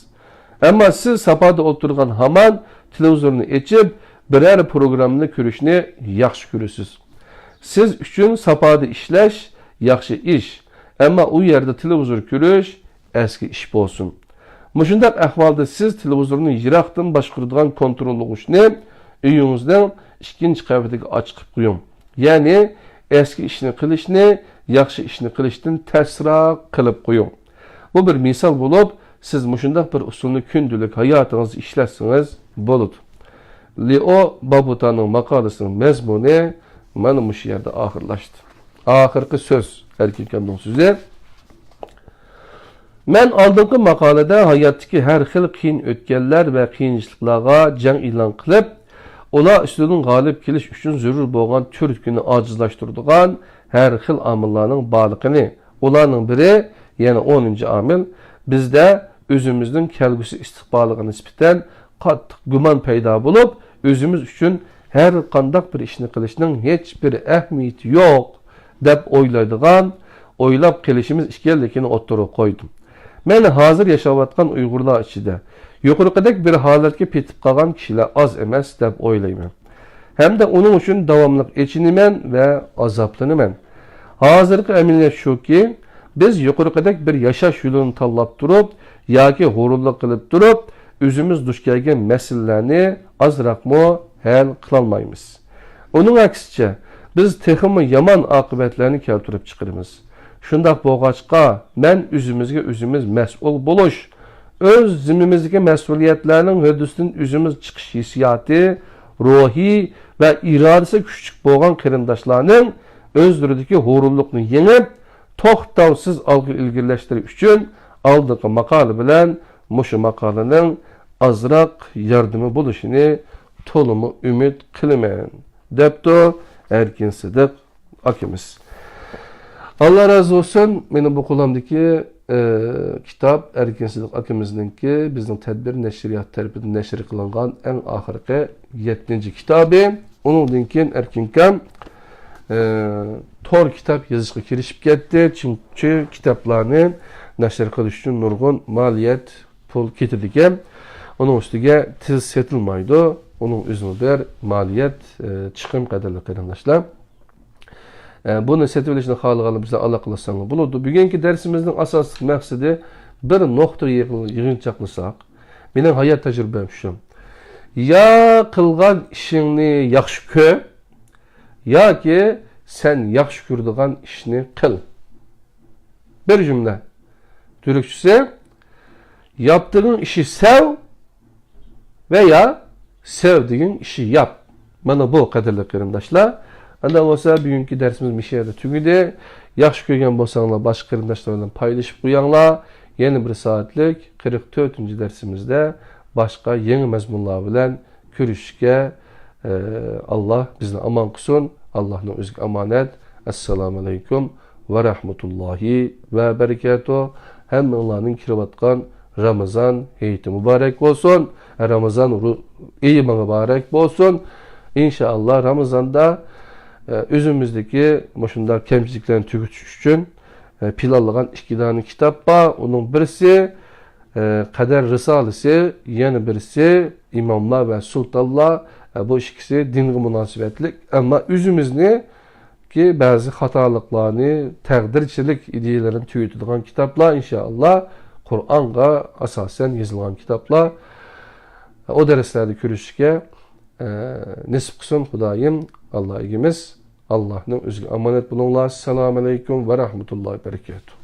ئەمما سىز ساپادا ئولتۇرغان ھامان تېلېۋىزورنى ئېچىپ، بىرەر پروگراممىنى كۆرۈشنى ياخشى كۆرىسىز. سىز ئۈچۈن ساپادا ئىشلەش ياخشى ئىش، ئەمما ئۇ يەردە تېلېۋىزور كۆرۈش ئەسكى ئىش بولسۇن. مۇشۇنداق ئەھۋالدا سىز تېلېۋىزورنى يىراقتىن باشقۇرىدىغان كونتروللىغۇچنى ئۆيىڭىزنىڭ ئىككىنچى قەۋىتىگە ئاچىقىپ قويۇڭ. يەنى ئەسكى ئىشنى قىلىشنى ياخشى ئىشنى قىلىشتىن تەسراق قىلىپ قويۇڭ. بۇ بىر مىسال بولۇپ، سىز مۇشۇنداق بىر ئۇسۇلنى كۈندىلىك ھاياتىڭىزدا ئىشلەتسىڭىز بولىدۇ. لېئو بابۇتانىڭ ماقالىسىنىڭ مەزمۇنى مانا مۇشۇ يەردە ئاخىرلاشتى. ئاخىرقى سۆز، ئەركىن ئاكامنىڭ سۆزى. مەن ئالدىنقى ماقالىدە ھاياتتىكى ھەر خىل قىيىن ئۆتكەللەر ۋە قىيىنچىلىقلارغا جەڭ ئېلان قىلىپ، ئۇلار ئۈستىدىن غالىب كېلىش ئۈچۈن زۆرۈر بولغان تۈرتكىنى ئاجىزلاشتۇرىدىغان ھەر خىل ئامىللارنىڭ بارلىقىنى، ئۇلارنىڭ بىرى، يەنى ئونىنچى ئامىل، بىزدە ئۆزىمىزنىڭ كەلگۈسى ئىستىقبالىغا نىسبەتەن قاتتىق گۇمان پەيدا بولۇپ، ئۆزىمىز ئۈچۈن ھەر قانداق بىر ئىشنى قىلىشنىڭ ھېچ بىر ئەھمىيىتى يوق، دەپ ئويلايدىغان، ئويلاپ قېلىشىمىز ئىكەنلىكىنى ئوتتۇرىغا قويدۇم. مەن ھازىر ياشاۋاتقان ئۇيغۇرلار ئىچىدە يۇقىرىقىدەك بىر ھالەتكە پېتىپ قالغان كىشىلەر ئاز ئەمەس، دەپ ئويلايمەن. ھەمدە ئۇنىڭ ئۈچۈن داۋاملىق ئېچىنىمەن ۋە ئازابلىنىمەن. ھازىرقى ئەمەلىيەت شۇكى، بىز يۇقىرىقىدەك بىر ياشاش يولىنى تاللاپ تۇرۇپ ياكى غۇرۇرلۇق قىلىپ تۇرۇپ، ئۆزىمىز دۇچ كەلگەن مەسىلىلەرنى ئازراقمۇ ھەل قىلالمايمىز. ئۇنىڭ ئەكسىچە، بىز تېخىمۇ يامان ئاقىۋەتلەرنى كەلتۈرۈپ چىقىرىمىز. شۇنداق بولغاچقا، مەن ئۆزىمىزگە ئۆزىمىز مەسئۇل بولۇش، ئۆز زىممىمىزدىكى مەسئۇلىيەتلەرنىڭ ھۆددىسىدىن ئۆزىمىز چىقىش ھېسسىياتى، روھى ۋە ئىرادىسى كۈچلۈك بولغان قېرىنداشلارنىڭ ئۆزلىرىدىكى ھۇرۇنلۇقنى يېڭىپ، توختاۋسىز ئالغا ئىلگىرىلەشلىرى ئۈچۈن ئالدىنقى ماقالە بىلەن مۇشۇ ماقالىنىڭ ئازراق ياردىمى بولۇشىنى تولىمۇ ئۈمىد قىلىمەن، دەپتۇ ئەركىن سىدىق ئاكىمىز. ئاللا رازى بولسۇن. مېنىڭ بۇ قولۇمدىكى، ئە، كىتاب ئەركىن سىدىق ئاكىمىزنىڭكى بىزنىڭ تەدبىر نەشرىيات تەرىپىدىن نەشر قىلىنغان ئەڭ ئاخىرقى يەتتىنچى كىتابى. ئۇنىڭدىن كېيىن ئەركىن ئاكام، ئە، تور كىتاب يېزىشقا كىرىشىپ كەتتى. چۈنكى كىتابلارنى نەشر قىلىش ئۈچۈن نۇرغۇن مالىيەت، پۇل كېتىدىكەن. ئۇنىڭ ئۈستىگە تېز سېتىلمايدۇ. ئۇنىڭ ئۆزىمۇ بىر مالىيەت، ئە، چىقىم، قەدىرلىك قېرىنداشلار. ئە، بۇنى سېتىۋېلىشنى خالىغانلار بىزنى ئالاقىلەشسەڭلار بولىدۇ. بۈگۈنكى دەرسىمىزنىڭ ئاساسلىق مەقسىتى بىر نۇقتا يىغىن-، يىغىنچاقلىساق، مېنىڭ ھايات تەجرىبەم شۇ. يا قىلغان ئىشىڭنى ياخشى كۆر، ياكى سەن ياخشى كۆرىدىغان ئىشنى قىل. بىر جۈملە. تۈركچىسى، ياپتىغىن ئىشى سەۋ ۋە يا سەۋدىگىن ئىشى ياپ. مانا بۇ، قەدىرلىك قېرىنداشلار. ئانداق بولسا، بۈگۈنكى دەرسىمىز مۇشۇ يەردە تۈگىدى. ياخشى كۆرگەن بولساڭلار، باشقا قېرىنداشلار بىلەن پايلىشىپ قويۇڭلار. يەنە بىر سائەتلىك قىرىق تۆتىنچى دەرسىمىزدە باشقا يېڭى مەزمۇنلار بىلەن كۆرۈشۈشكە، ئە، ئاللا بىزنى ئامان قىلسۇن. ئاللانىڭ ئۆزىگە ئامانەت. ئەسسالامۇ ئەلەيكۇم ۋە رەھمەتۇللاھى ۋە بەرىكاتۇھ. ھەممىڭلارنىڭ كىرىۋاتقان رامىزان ھېيتى مۇبارەك بولسۇن. رامىزان رۇ-، ئېيى مۇبارەك بولسۇن. ئىنشائاللا، رامىزاندا، ئە، ئۆزىمىزدىكى مۇشۇنداق كەمچىلىكلەرنى تۈگىتىش ئۈچۈن، ئە، پىلانلىغان ئىككى دانە كىتاب بار. ئۇنىڭ بىرسى، ئە، قەدەر رىسالىسى، يەنە بىرسى ئىماملار ۋە سۇلتانلار. ئە، بۇ ئىككىسى دىنغا مۇناسىۋەتلىك، ئەمما ئۆزىمىزنىڭكى بەزى خاتالىقلارنى، تەقدىرچىلىك ئىدىيەلىرىنى تۈگىتىدىغان كىتابلار، ئىنشائاللا، قۇرئانغا ئاساسەن يېزىلغان كىتابلار. ئۇ دەرسلەردە كۆرۈشۈشكە، ئە، نېسىپ قىلسۇن خۇدايىم. ئاللا ئىگىمىز، ئاللانىڭ ئۆزىگە ئامانەت بولۇڭلار. ئەسسالامۇ ئەلەيكۇم ۋە رەھمەتۇللاھى ۋە بەرىكاتۇھ.